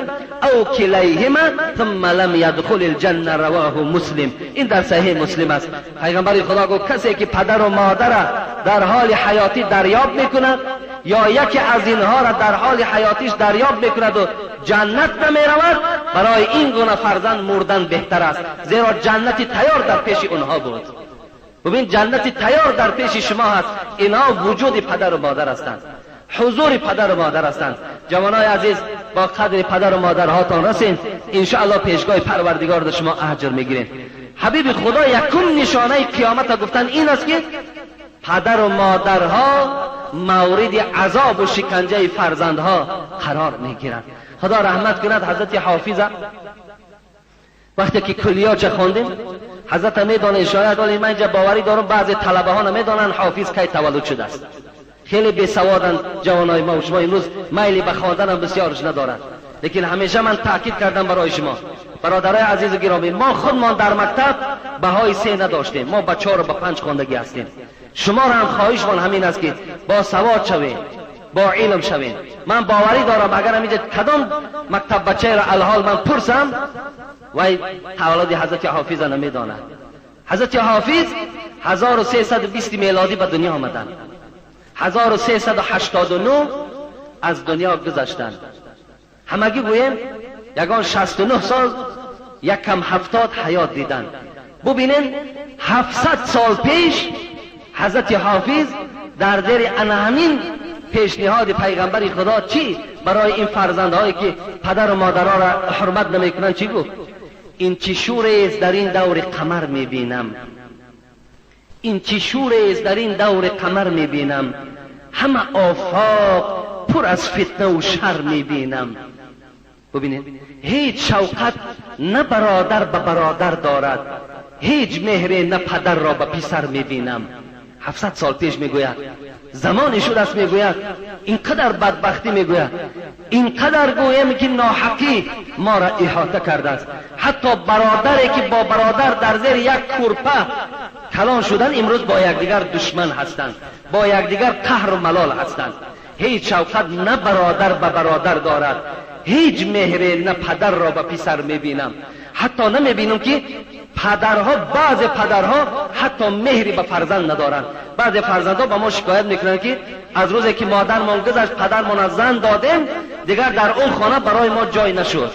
او کلیهما ثم لم یدخل الجنه، رواه مسلم. این در صحیح مسلم است. پیغمبر خدا گفت کسی که پدر و مادر در حال حیاتی دریاب میکند یا یکی از اینها را در حال حیاتیش دریاب میکند و جنت نمیرود، برای این گونه فرزند مردن بهتر است، زیرا جنت تیار در پیش اونها بود. ببین جنت تیار در پیش شما هست. اینها وجود پدر و مادر هستند، حضور پدر و مادر هستند. جوانای عزیز با قدر پدر و مادرهاتان رسین، انشاءالله پیشگاه پروردگار در شما اجر میگیرین. حبیب خدا یکم نشانه قیامت گفتن این است که پدر و مادرها مورد عذاب و شکنجه فرزندها قرار میگیرند. خدا رحمت کند حضرت حافظ وقتی که کلیات خواندیم، حضرت میدانه شاید، ولی من اینجا باوری دارم بعضی طلبه ها نمیدانند حافظ کی تولد شده است. خیلی بیسوادند جوانای ما و شما، امروز میلی به خواندن هم بسیارش ندارند. لیکن همیشه من تاکید کردم برای شما برادرای عزیز و گرامی، ما خودمان در مکتب بهای 3 نداشتیم، ما با 4 و با 5 خواندگی هستیم. شما را هم خواهشمان همین است که با سواد شوین، با علم شوین. من باوری دارم اگر اینجا کدام مکتب بچه را الحال من پرسم وی تولد حضرت حافظ نمیداند. حضرت حافظ 1320 میلادی به دنیا آمدند، 1389 از دنیا گذشتند. همگی گوییم یگان 69 سال یکم 70 حیات دیدند. ببینین 700 سال پیش حضرت حافظ در در همین پیشنهاد پیغمبر خدا چی برای این فرزندهایی که پدر و مادرها را حرمت نمیکنند چی گفت؟ این چه شور است در این دور قمر میبینم، این چه شور است در این دور قمر میبینم، همه آفاق پر از فتنه و شر میبینم. ببینید هیچ شوقت نه برادر به برادر دارد، هیچ مهر نه پدر را به پسر میبینم. 700 سال پیش میگوید، زمانی شد است میگوید، اینقدر بدبختی میگوید، اینقدر گویم که ناحقی ما را احاطه کرده است. حتی برادری که با برادر در زیر یک کورپه کلان شدن امروز با یکدیگر دشمن هستند، با یکدیگر قهر و ملال هستند. هیچ شوقت نه برادر به برادر دارد، هیچ مهر نه پدر را به پسر میبینم. حتی نمیبینم که پدرها، بعض پدرها حتی مهری به فرزند ندارند. بعض فرزندها به ما شکایت میکنند که از روزی که مادرمان گذشت پدرمان از زن دادیم دیگر در اون خانه برای ما جای نشد.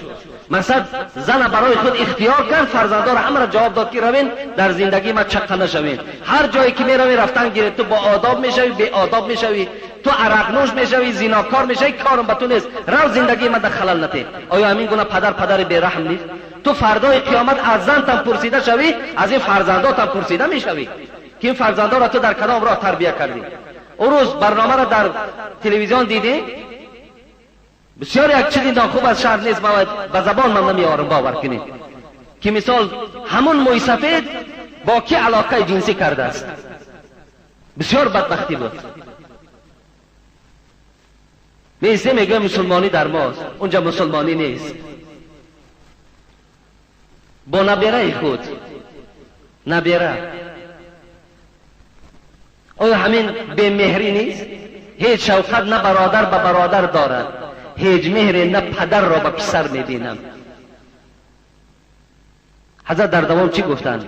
Мақсад зана барои худ ихтиёр кард, фарзандора ҳамаро ҷавоб дод ки равен дар зиндагии ма чаққа нашавен. Ҳар ҷое ки меравӣ рафтан гиред, ту бо одоб мешавӣ, беодоб мешавӣ, ту арақнӯш мешавӣ, зинокор мешавӣ, корам ба ту нест, рав зиндагии ма дар халал натӣ. Оё ҳамин гуна падар падари бераҳм нест? Ту фардои қиёмат аз зантам пурсида шавӣ, аз ин фарзандотам пурсида мешавӣ ки ин фарзандоро ту дар кадом роҳ тарбия кардӣ. Ӯ рӯз барномаро дар телевизион дидем, бисёр як чизи нохуб аз шаҳр нест, ман ба забон ман намеорам, бовар кунед ки мисол ҳамун мӯйсафед бо ки алоқаи ҷинсӣ кардааст. Бисёр бадбахтӣ буд. Меистем мегӯям мусулмонӣ дар мост, унҷа мусулмонӣ нест. Бо набераи худ набера. Оё ҳамин бемеҳрӣ нест? Ҳеҷ шавқат на бародар ба бародар дорад, ҳеҷ меҳре на падарро ба писар мебинам. Ҳазрат дар давом чӣ гуфтанд?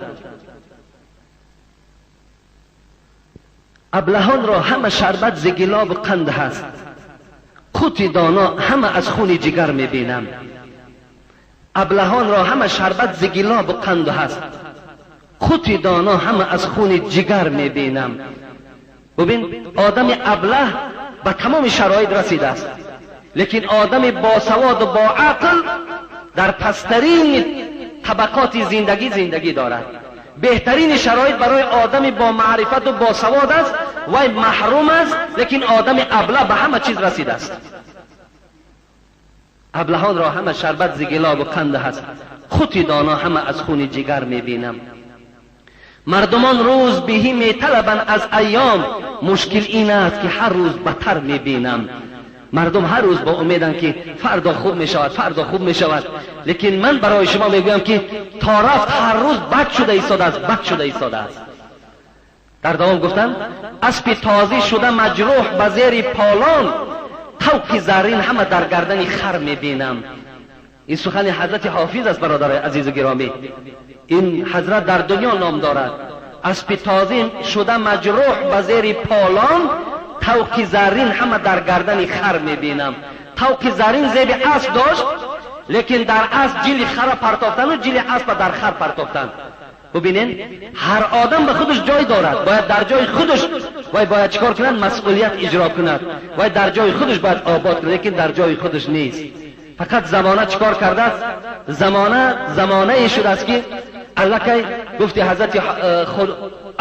Аблаҳонро ҳама шарбат зи гилобу қанд ҳаст, қути доно ҳама аз хуни ҷигар мебинам. Аблаҳонро ҳама шарбат зи гилобу қанд ҳаст, қути доно ҳама аз хуни ҷигар мебинам. Бубин, одами аблаҳ ба тамоми шароит расидааст, лекин одами босаводу боақл дар пасттарин табақоти зиндагӣ зиндагӣ дорад. Беҳтарини шароит барои одами бомаърифату босавод аст, вай маҳрум аст, лекин одами аблаҳ ба ҳама чиз расидааст. Аблаҳонро ҳама шарбат зи гилобу қанд ҳаст, қути доно ҳама аз хуни ҷигар мебинам. Мардумон рӯз биҳӣ металабанд аз айём, мушкил ин аст ки ҳар рӯз батар мебинам. Мардум ҳар рӯз бо умеданд ки фардо хуб мешавад, фардо хуб мешавад, лекин ман барои шумо мегӯям ки то рафт ҳар рӯз бад шуда истодааст, бад шуда истодааст. Дар давом гуфтанд аспи тозӣ шуда маҷрӯҳ ба зери полон, тавқи заррин ҳама дар гардани хар мебинам. Ин сухани ҳазрати ҳофиз аст, бародарои азизу гиромӣ. Ин ҳазрат дар дунё ном дорад. Аспи тозӣ шуда маҷрӯҳ ба зери полон, тавқи заррин ҳама дар гардани хар мебинам. Тавқи заррин зеби асп дошт, лекин дар асп ҷили хара партофтану ҷили аспа дар хар партофтанд. Бубинед, ҳар одам ба худаш ҷой дорад, бояд дар ҷои худаш вай бояд чикор кунад? Масъулият иҷро кунад. Вай дар ҷои худаш бояд обод кунад, лекин дар ҷои худаш нест. Фақат замона чикор кардааст? Замона замонае шудааст ки аллакай гуфти ҳазрати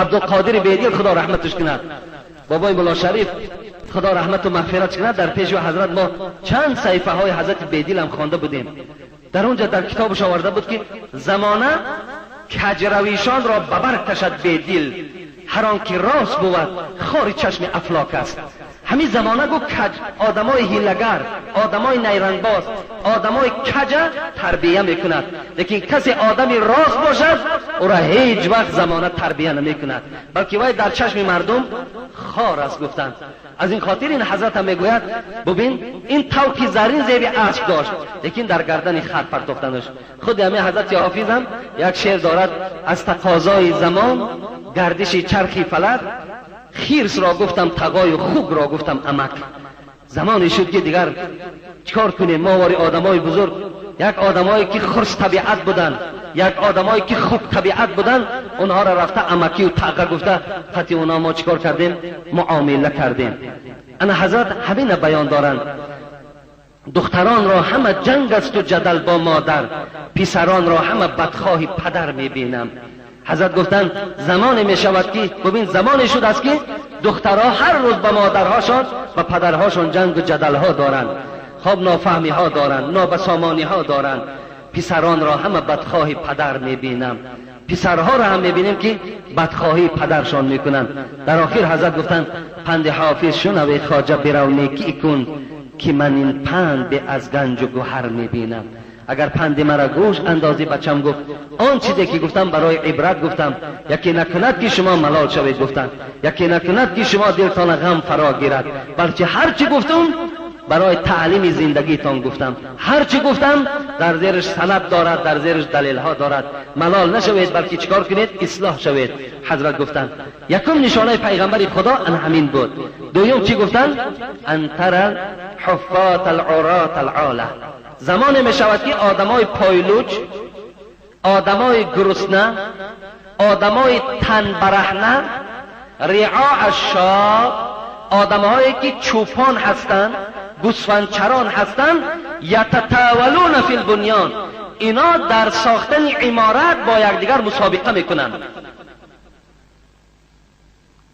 Абдулқодири Бедил, худо раҳматаш кунад, бобои Мулло Шариф худо раҳмату мағфират кунад, дар пеши ҳазрат мо чанд саҳифаҳои ҳазрати Бедил ҳам хонда будем. Дар онҷа дар китобаш оварда буд ки замона каҷравишонро ба бар кашад бедил, ҳар он ки рост бувад хори чашми афлок аст. Ҳамин замона гу каҷ одамои ҳилагар, одамои найрангбоз, одамои каҷа тарбия мекунад, лекин касе одами рост бошад ӯро ҳеҷ вақт замона тарбия намекунад, балки вай дар чашми мардум хор аст гуфтанд. Аз ин хотир ин ҳазрат ҳам мегӯяд бубин, ин тавқи заррин зеби асп дошт, лекин дар гардани хар партофтанаш. Худи ҳамин ҳазрати ҳофиз ҳам як шеър дорад: аз тақозои замон гардиши чархи фалак, хирсро гуфтам тағою хугро гуфтам амак. Замоне шуд ки дигар чикор кунем? Мо вори одамои бузург, як одамое ки хурс табиат буданд, як одамое ки хуб табиат буданд, онҳоро рафта амакию таға гуфта қати онҳо мо чикор кардем? Муомила кардем. Ана ҳазрат ҳамина баён доранд: духтаронро ҳама ҷанг асту ҷадал бо модар, писаронро ҳама бадхоҳи падар мебинам. Ҳазрат гуфтанд замоне мешавад ки бубин, замоне шудааст ки духтарҳо ҳар рӯз ба модарҳошон ва падарҳошон ҷангу ҷадалҳо доранд, хоб нофаҳмиҳо доранд, нобасомониҳо доранд. Писаронро ҳама бадхоҳи падар мебинам. Писарҳоро ҳам мебинем ки бадхоҳии падаршон мекунанд. Дар охир ҳазрат гуфтанд панди ҳофиз шунаве хоҷа бирав некӣ кун, ки ман ин панд бе аз ганҷу гӯҳар мебинам. Агар панди мара гӯш андозӣ, бачам гуфт, он чизе ки гуфтам барои ибрат гуфтам, яке накунад ки шумо малол шавед гуфтам, яке накунад ки шумо дилтона ғам фаро гирад, балки ҳар чӣ гуфтум барои таълими зиндагитон гуфтам, ҳар чӣ гуфтам дар зераш санад дорад, дар зераш далелҳо дорад. Малол нашавед, балки чикор кунед? Ислоҳ шавед. Ҳазрат гуфтанд якум нишонаи пайғамбари худо ан ҳамин буд. Дуюм чӣ гуфтанд? Ан тара ҳуффот алъурот алъола. زمانی می شود که آدمای پایلوچ، آدمای گرسنه، آدمای تن برهنه، رعاع الشاة، آدمهایی که چوپان هستند، گوسفندچران هستند، یتطاولون فی البنیان، اینا در ساختن عمارت با یکدیگر مسابقه میکنند.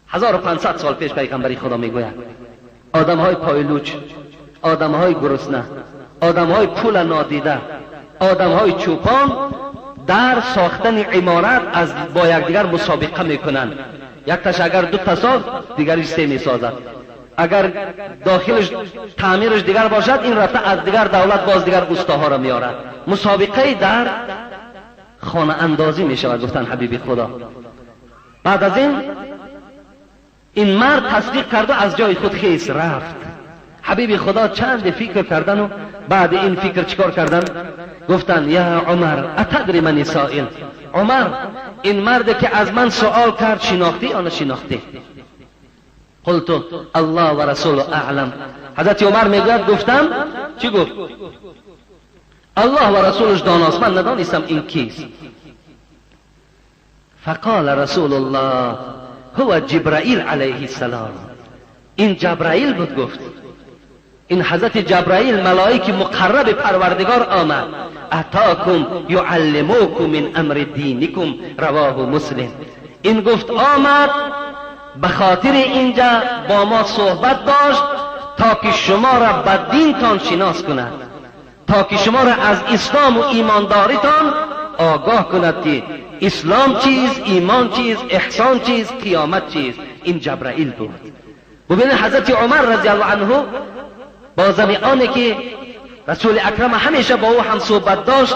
1500 سال پیش پیغمبری خدا میگوید آدمهای پایلوچ، آدمهای گرسنه، آدمهای پول نادیده، آدمهای چوپان در ساختن عمارت از با یکدیگر مسابقه میکنند. یک تش اگر دو تا ساخت دیگریش سه میسازد، اگر داخلش تعمیرش دیگر باشد این رفته از دیگر دولت باز دیگر استاها را میارد. مسابقه در خانه اندازی میشود. گفتن حبیبی خدا. بعد از این مرد تصدیق کرد و از جای خود خیس رفت. حبیب خدا چند فکر کردن و بعد این فکر چیکار کردن؟ گفتن یا عمر اتدری من سائل، عمر این مرد که از من سوال کرد شناختی یا نشناختی؟ قلت الله و رسول اعلم. حضرت عمر میگوید گفتم چی گفت؟ الله و رسولش داناست، من ندانستم این کیست. فقال رسول الله هو جبرائیل علیه السلام. این جبرائیل بود. گفت این حضرت جبرائیل ملائک مقرب پروردگار آمد. اتاکم یعلموکم من امر دینکم، رواه مسلم. این گفت آمد به خاطر اینجا با ما صحبت داشت تا که شما را به دینتان شناس کند، تا که شما را از اسلام و ایمانداریتان آگاه کند که اسلام چیز، ایمان چیز، احسان چیز، قیامت چیز. این جبرائیل بود. ببینید حضرت عمر رضی الله عنه با زمیانه که رسول اکرم همیشه با او هم صحبت داشت،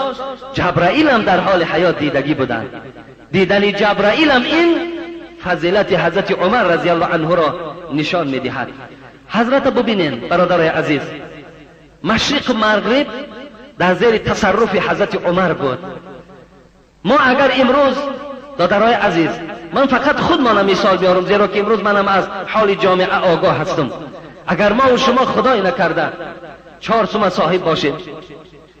جبرائیل هم در حال حیات دیدگی بودند. دیدن جبرائیل هم این فضیلت حضرت عمر رضی الله عنه را نشان میدهد. حضرت ببینین برادرای عزیز، مشرق و مغرب در زیر تصرف حضرت عمر بود. ما اگر امروز دادرای عزیز، من فقط خودمان مثال بیارم زیرا که امروز منم از حال جامعه آگاه هستم. اگر ما و شما خدای نکرده 4 سومه صاحب باشیم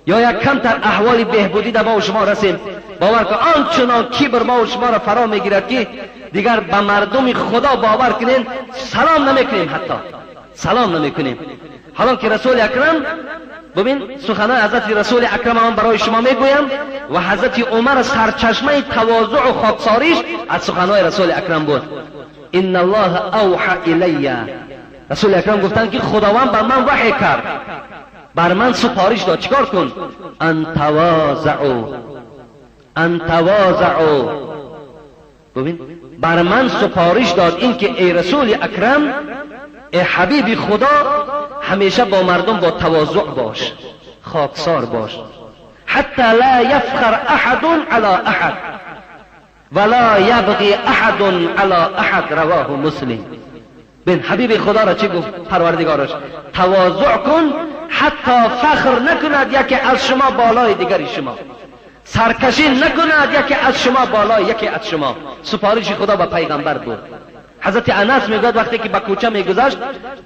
یا یک کمتر احوال بهبودی در ما و شما رسیم، باور که آنچنان کبر ما و شما را فرا میگیرد که دیگر به مردم خدا باور کنین سلام نمیکنیم، حتی سلام نمیکنیم. حالا که رسول اکرم، ببین سخنان حضرت رسول اکرم هم برای شما میگویم و حضرت عمر سرچشمه تواضع و خاکساریش از سخنان رسول اکرم بود. ان الله اوحى الی، رسول اکرم گفتند که خداوند بر من وحی کرد، بر من سپارش داد چیکار کن؟ ان تواضعوا، ان تواضعوا. ببین بر من سپارش داد این که ای رسول اکرم، ای حبیب خدا، همیشه با مردم با تواضع باش، خاکسار باش. حتی لا یفخر احد علی احد ولا یبغی احد علی احد، رواه مسلم. بین حبیب خدا را چی گفت پروردگارش؟ تواضع کن حتی فخر نکند یکی از شما بالای دیگری شما، سرکشی نکند یکی از شما بالای یکی از شما. سپارش خدا به پیغمبر بود. حضرت انس میگوید وقتی که به کوچه میگذشت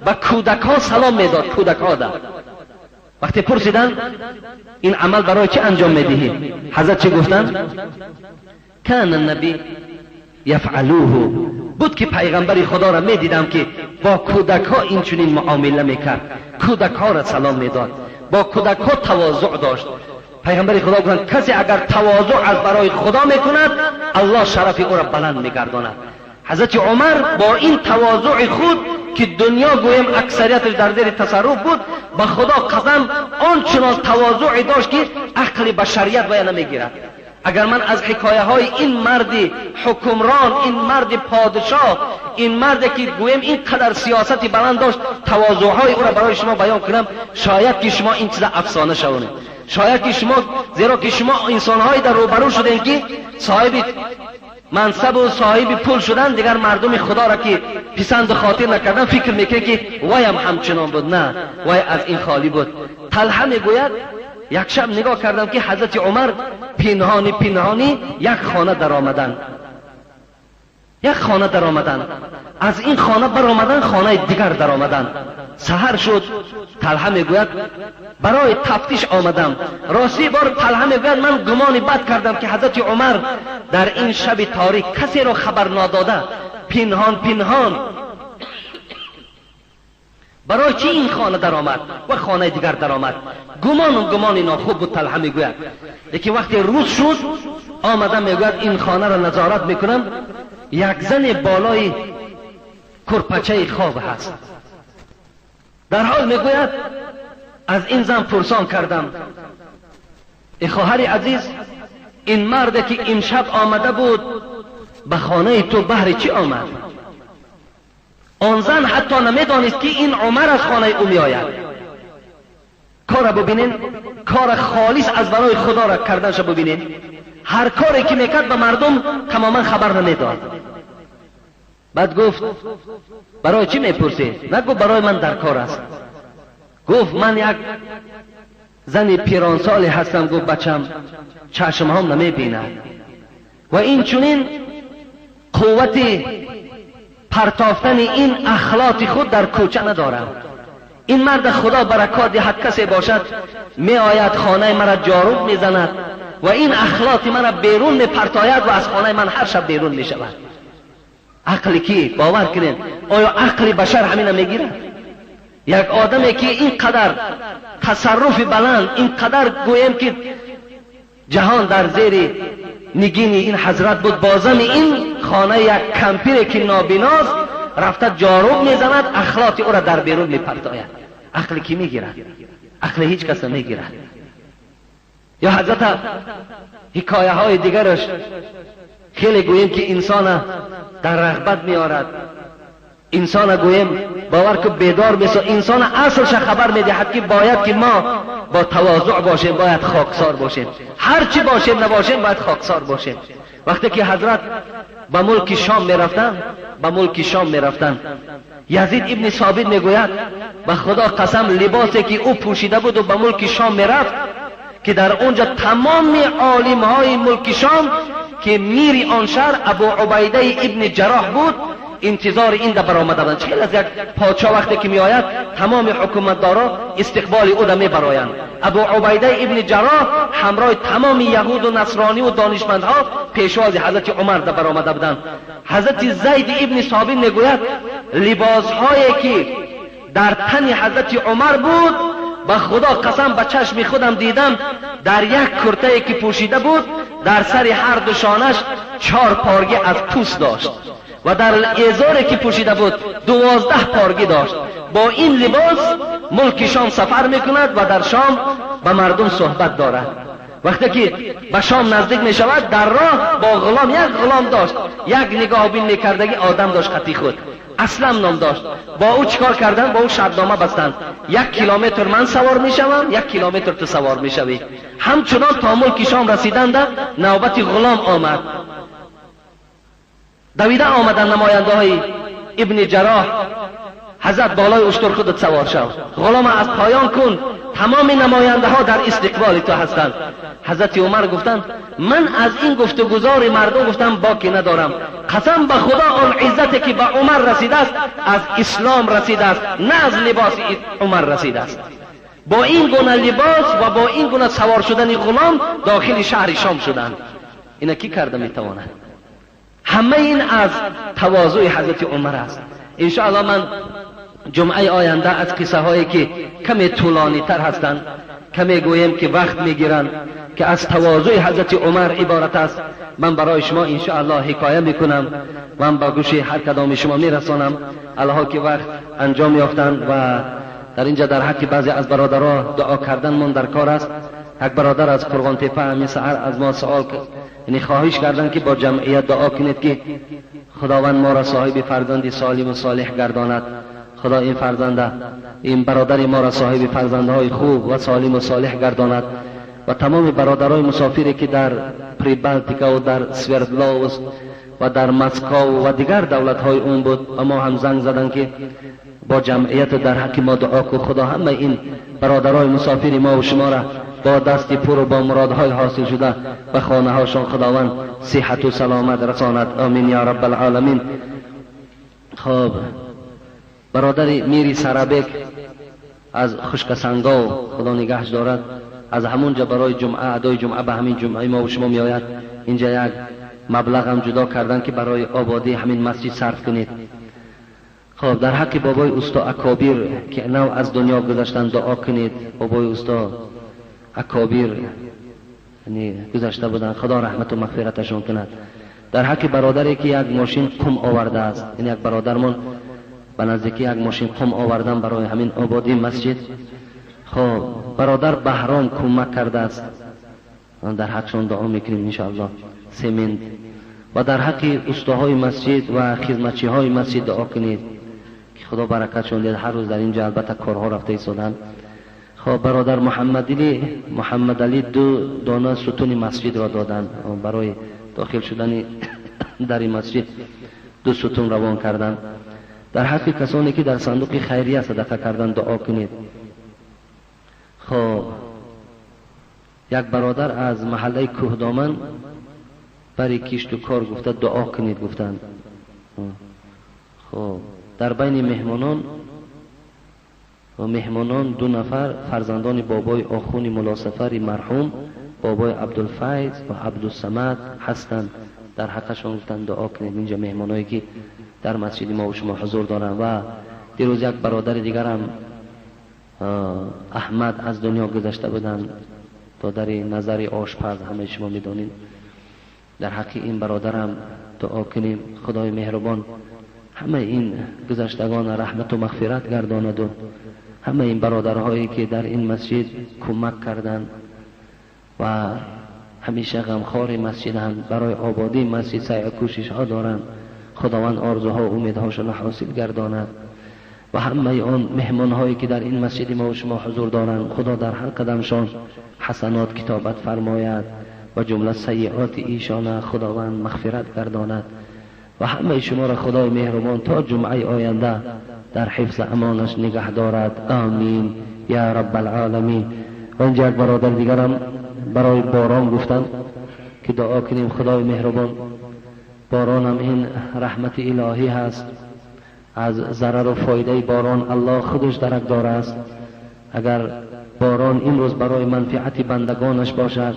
به کودک ها سلام میداد، کودک ها ده. وقتی پرسیدن این عمل برای چه انجام میدهی؟ حضرت چه گفتن؟ کان النبی یفعلوه. بود که پیغمبر خدا را میدیدم که با کودک ها این چنین معامله میکرد، کودک ها را سلام میداد، با کودک ها تواضع داشت. پیغمبر خدا گفتند کسی اگر تواضع از برای خدا میکند الله شرف او را بلند میگرداند. حضرت عمر با این تواضع خود که دنیا گویم اکثریتش در زیر تصرف بود، به خدا قسم آنچنان تواضعی داشت که عقل بشریت وی نمیگیرد. اگر من از حکایه های این مرد حکمران، این مرد پادشاه، این مرد که گویم اینقدر سیاستی بلند داشت، تواضعهای او را برای شما بیان کنم، شاید که شما این چیز افسانه شوانید، شاید که شما، زیرا که شما انسانهایی در روبرو شدین که صاحب منصب و صاحب پول شدن، دیگر مردم خدا را که پسند خاطر نکردن فکر میکنه که وای هم همچنان بود. نه، وای از این خالی بود. طلحه میگوید یک شب نگاه کردم که حضرت عمر پنهانی پنهانی یک خانه در آمدن. یک خانه در آمدن، از این خانه بر آمدن خانه دیگر در آمدن. سحر شد، طلحه میگوید برای تفتیش آمدم. راستی بار طلحه میگوید من گمان بد کردم که حضرت عمر در این شب تاریک کسی را خبر ناداده، پنهان پنهان برای چی این خانه در آمد و خانه دیگر در آمد. گمان ناخوب بود طلحه میگوید. یکی وقتی روز شد آمدم، میگوید این خانه را نظارت میکنم، یک زن بالای کرپچه خواب هست. در حال میگوید از این زن پرسان کردم، ای خواهر عزیز، این مرد که امشب آمده بود به خانه تو بهر چی آمد؟ آن زن حتی نمیدانست که این عمر از خانه او میآید. کار ببینین، کار خالص از برای خدا را کردنش ببینین. هر کاری که میکرد به مردم تماما خبر نمیداد. بعد گفت برای چی میپرسی؟ نگفت برای من در کار است. گفت من یک زن پیرانسالی هستم، گفت بچم چشم هم نمیبیند و این چنین قوت پرتافتن این اخلاق خود در کوچه ندارم. این مرد خدا برکات دهد کسی باشد می آید خانه مرا جاروب میزند و این اخلاق مرا بیرون می پرتاید و از خانه من هر شب بیرون می شود. عقل کی؟ باور کنین آیا عقل بشر همین میگیرد؟ یک آدمی که اینقدر تصرف بلند، اینقدر گویم که جهان در زیر نگین این حضرت بود، بازم این خانه یک کمپیر که نابیناست رفته جاروب میزند، اخلاق او را در بیرون میپرتاید. عقل کی میگیرد؟ عقل هیچ کس نمیگیرد. یا حضرت حکایه های دیگرش خیلی گوییم که انسان در رغبت میآرد، انسان گوییم باور که بیدار میسا، انسان اصلش خبر میدهد که باید که ما با تواضع باشیم، باید خاکسار باشیم، هر چی باشیم نباشیم باید خاکسار باشیم. وقتی که حضرت به ملک شام میرفتن، به ملک شام میرفتن، یزید ابن ثابت میگوید به خدا قسم لباسی که او پوشیده بود و به ملک شام میرفت که در اونجا تمام عالم های ملک شام که میری آن شهر ابو عبیده ابن جراح بود انتظار این در برآمده بودند. چه از یک پادشاه وقتی که میآید تمام حکومتدارا استقبال او را میبرایند. ابو عبیده ابن جراح همراه تمام یهود و نصرانی و دانشمندها پیشواز حضرت عمر در برآمده بودند. حضرت زید ابن ثابت میگوید لباسهایی که در تن حضرت عمر بود به خدا قسم به چشم خودم دیدم، در یک کرته که پوشیده بود در سر هر دو شانش 4 پارگی از پوست داشت و در ازاری که پوشیده بود 12 پارگی داشت. با این لباس ملک شام سفر میکند و در شام به مردم صحبت دارد. وقتی که به شام نزدیک می شود در راه با غلام، یک غلام داشت، یک نگاه بین میکردگی آدم داشت خطی خود، اسلم نام داشت. با او چیکار کردن؟ با او شرطنامه بستند، 1 کیلومتر من سوار میشوم، 1 کیلومتر تو سوار میشوی. همچنان تا ملک شام رسیدند نوبت غلام آمد. دویده آمدن نماینده های ابن جراح، حضرت بالای اشتر خودت سوار شو، غلام از پایان کن، تمام نماینده ها در استقبال تو هستند. حضرت عمر گفتند من از این گفتگوزار مردم گفتم باکی ندارم، قسم به خدا آن عزتی که به عمر رسیده است از اسلام رسیده است، نه از لباس عمر رسیده است. با این گونه لباس و با این گونه سوار شدن غلام داخل شهر شام شدند. اینا کی کرده میتواند؟ همه این از تواضع حضرت عمر است. انشاءالله من جمعه آینده از قصه هایی که کمی طولانی تر هستند، کمی گویم که وقت میگیرند، که از تواضع حضرت عمر عبارت است، من برای شما انشاءالله حکایه میکنم و من با گوش هر کدام شما میرسانم. الله که وقت انجام یافتند و در اینجا در حق بعضی از برادرها دعا کردن من در کار است. یک برادر از قرغان تپه همین سحر از ما سوال یعنی خواهش کردن که با جمعیت دعا کنید که خداوند ما را صاحب فرزند سالم و صالح گرداند. خدا این فرزنده، این برادر ما را صاحب فرزندهای خوب و سالم و صالح گرداند و تمام برادرای مسافری که در پریبالتیکا و در سوردلاوس و در مسکو و دیگر دولت‌های اون بود و ما هم زنگ زدن که با جمعیت در حق ما دعا کو. خدا همه این برادرای مسافر ما و شما را با دست پر و با مرادهای حاصل شده به خانه هاشان خداوند صحت و سلامت رساند. آمین یا رب العالمین. خب برادر میری سرابک از خشک سنگاو خدا نگهش دارد، از همونجا برای جمعه ادای جمعه به همین جمعه ما و شما می آید. اینجا یک مبلغ هم جدا کردن که برای آبادی همین مسجد صرف کنید. خب در حق بابای استا اکابر که نو از دنیا گذشتن دعا کنید. بابای استا اکابر یعنی گذشته بودن، خدا رحمت و مغفرتشون کند. در حق برادری که یک ماشین قم آورده است، این یک برادرمون به نزدیکی یک ماشین قم آوردن برای همین آبادی مسجد. خب برادر بهرام کمک کرده است، در حقشون دعا میکنیم انشاءالله. سیمنت. و در حق استاهای مسجد و خدمتچی های مسجد دعا کنید که خدا برکتشون دهد. هر روز در اینجا البته کارها رفته ایستادن. خب برادر محمد علی 2 دانه ستون مسجد را دادن برای داخل شدن در مسجد، 2 ستون روان کردن. در حق کسانی که در صندوق خیریه صدقه کردن دعا کنید. خب یک برادر از محله کوهدامن برای کشت و کار گفته دعا کنید گفتند. خب در بین مهمانان 2 نفر فرزندان بابای آخون ملاسفر مرحوم بابای عبدالفیض و عبدالصمد هستند. در حقشان گفتند دعا کنید. اینجا مهمانایی که در مسجد ما و شما حضور دارند. و دیروز یک برادر دیگرم احمد از دنیا گذشته بودند، دادر نظر آشپز، همه شما میدانید. در حق این برادرم دعا کنیم خدای مهربان همه این گذشتگان رحمت و مغفرت گرداند و همه این برادرهایی که در این مسجد کمک کردند و همیشه غمخوار مسجدند، برای آبادی مسجد سعی و کوشش ها دارند، خداوند آرزوها و امیدهاشون حاصل گرداند. و همه آن مهمانهایی که در این مسجد ما و شما حضور دارند، خدا در هر قدمشان حسنات کتابت فرماید و جمله سیئات ایشان خداوند مغفرت گرداند. و همه شما را خدای مهربان تا جمعه آینده در حفظ امانش نگه دارد. آمین یا رب العالمین. و اینجا یک برادر دیگرم برای باران گفتن که دعا کنیم خدای مهربان باران هم این رحمت الهی هست، از ضرر و فایده باران الله خودش درک داره است. اگر باران امروز برای منفعت بندگانش باشد،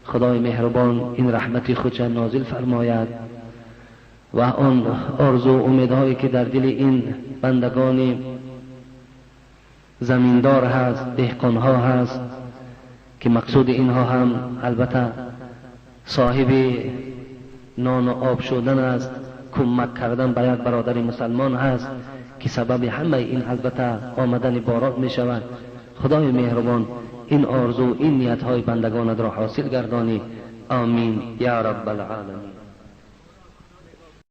خدای مهربان این رحمت خودش نازل فرماید و آن آرزو و امیدهایی که در دل این بندگان زمیندار هست، دهقانها هست، که مقصود اینها هم البته صاحب نان و آب شدن است، کمک کردن به یک برادر مسلمان هست که سبب همه این البته آمدن باران می شود. خدای مهربان این آرزو این نیتهای بندگانت را حاصل گردانی. آمین یا رب العالمین.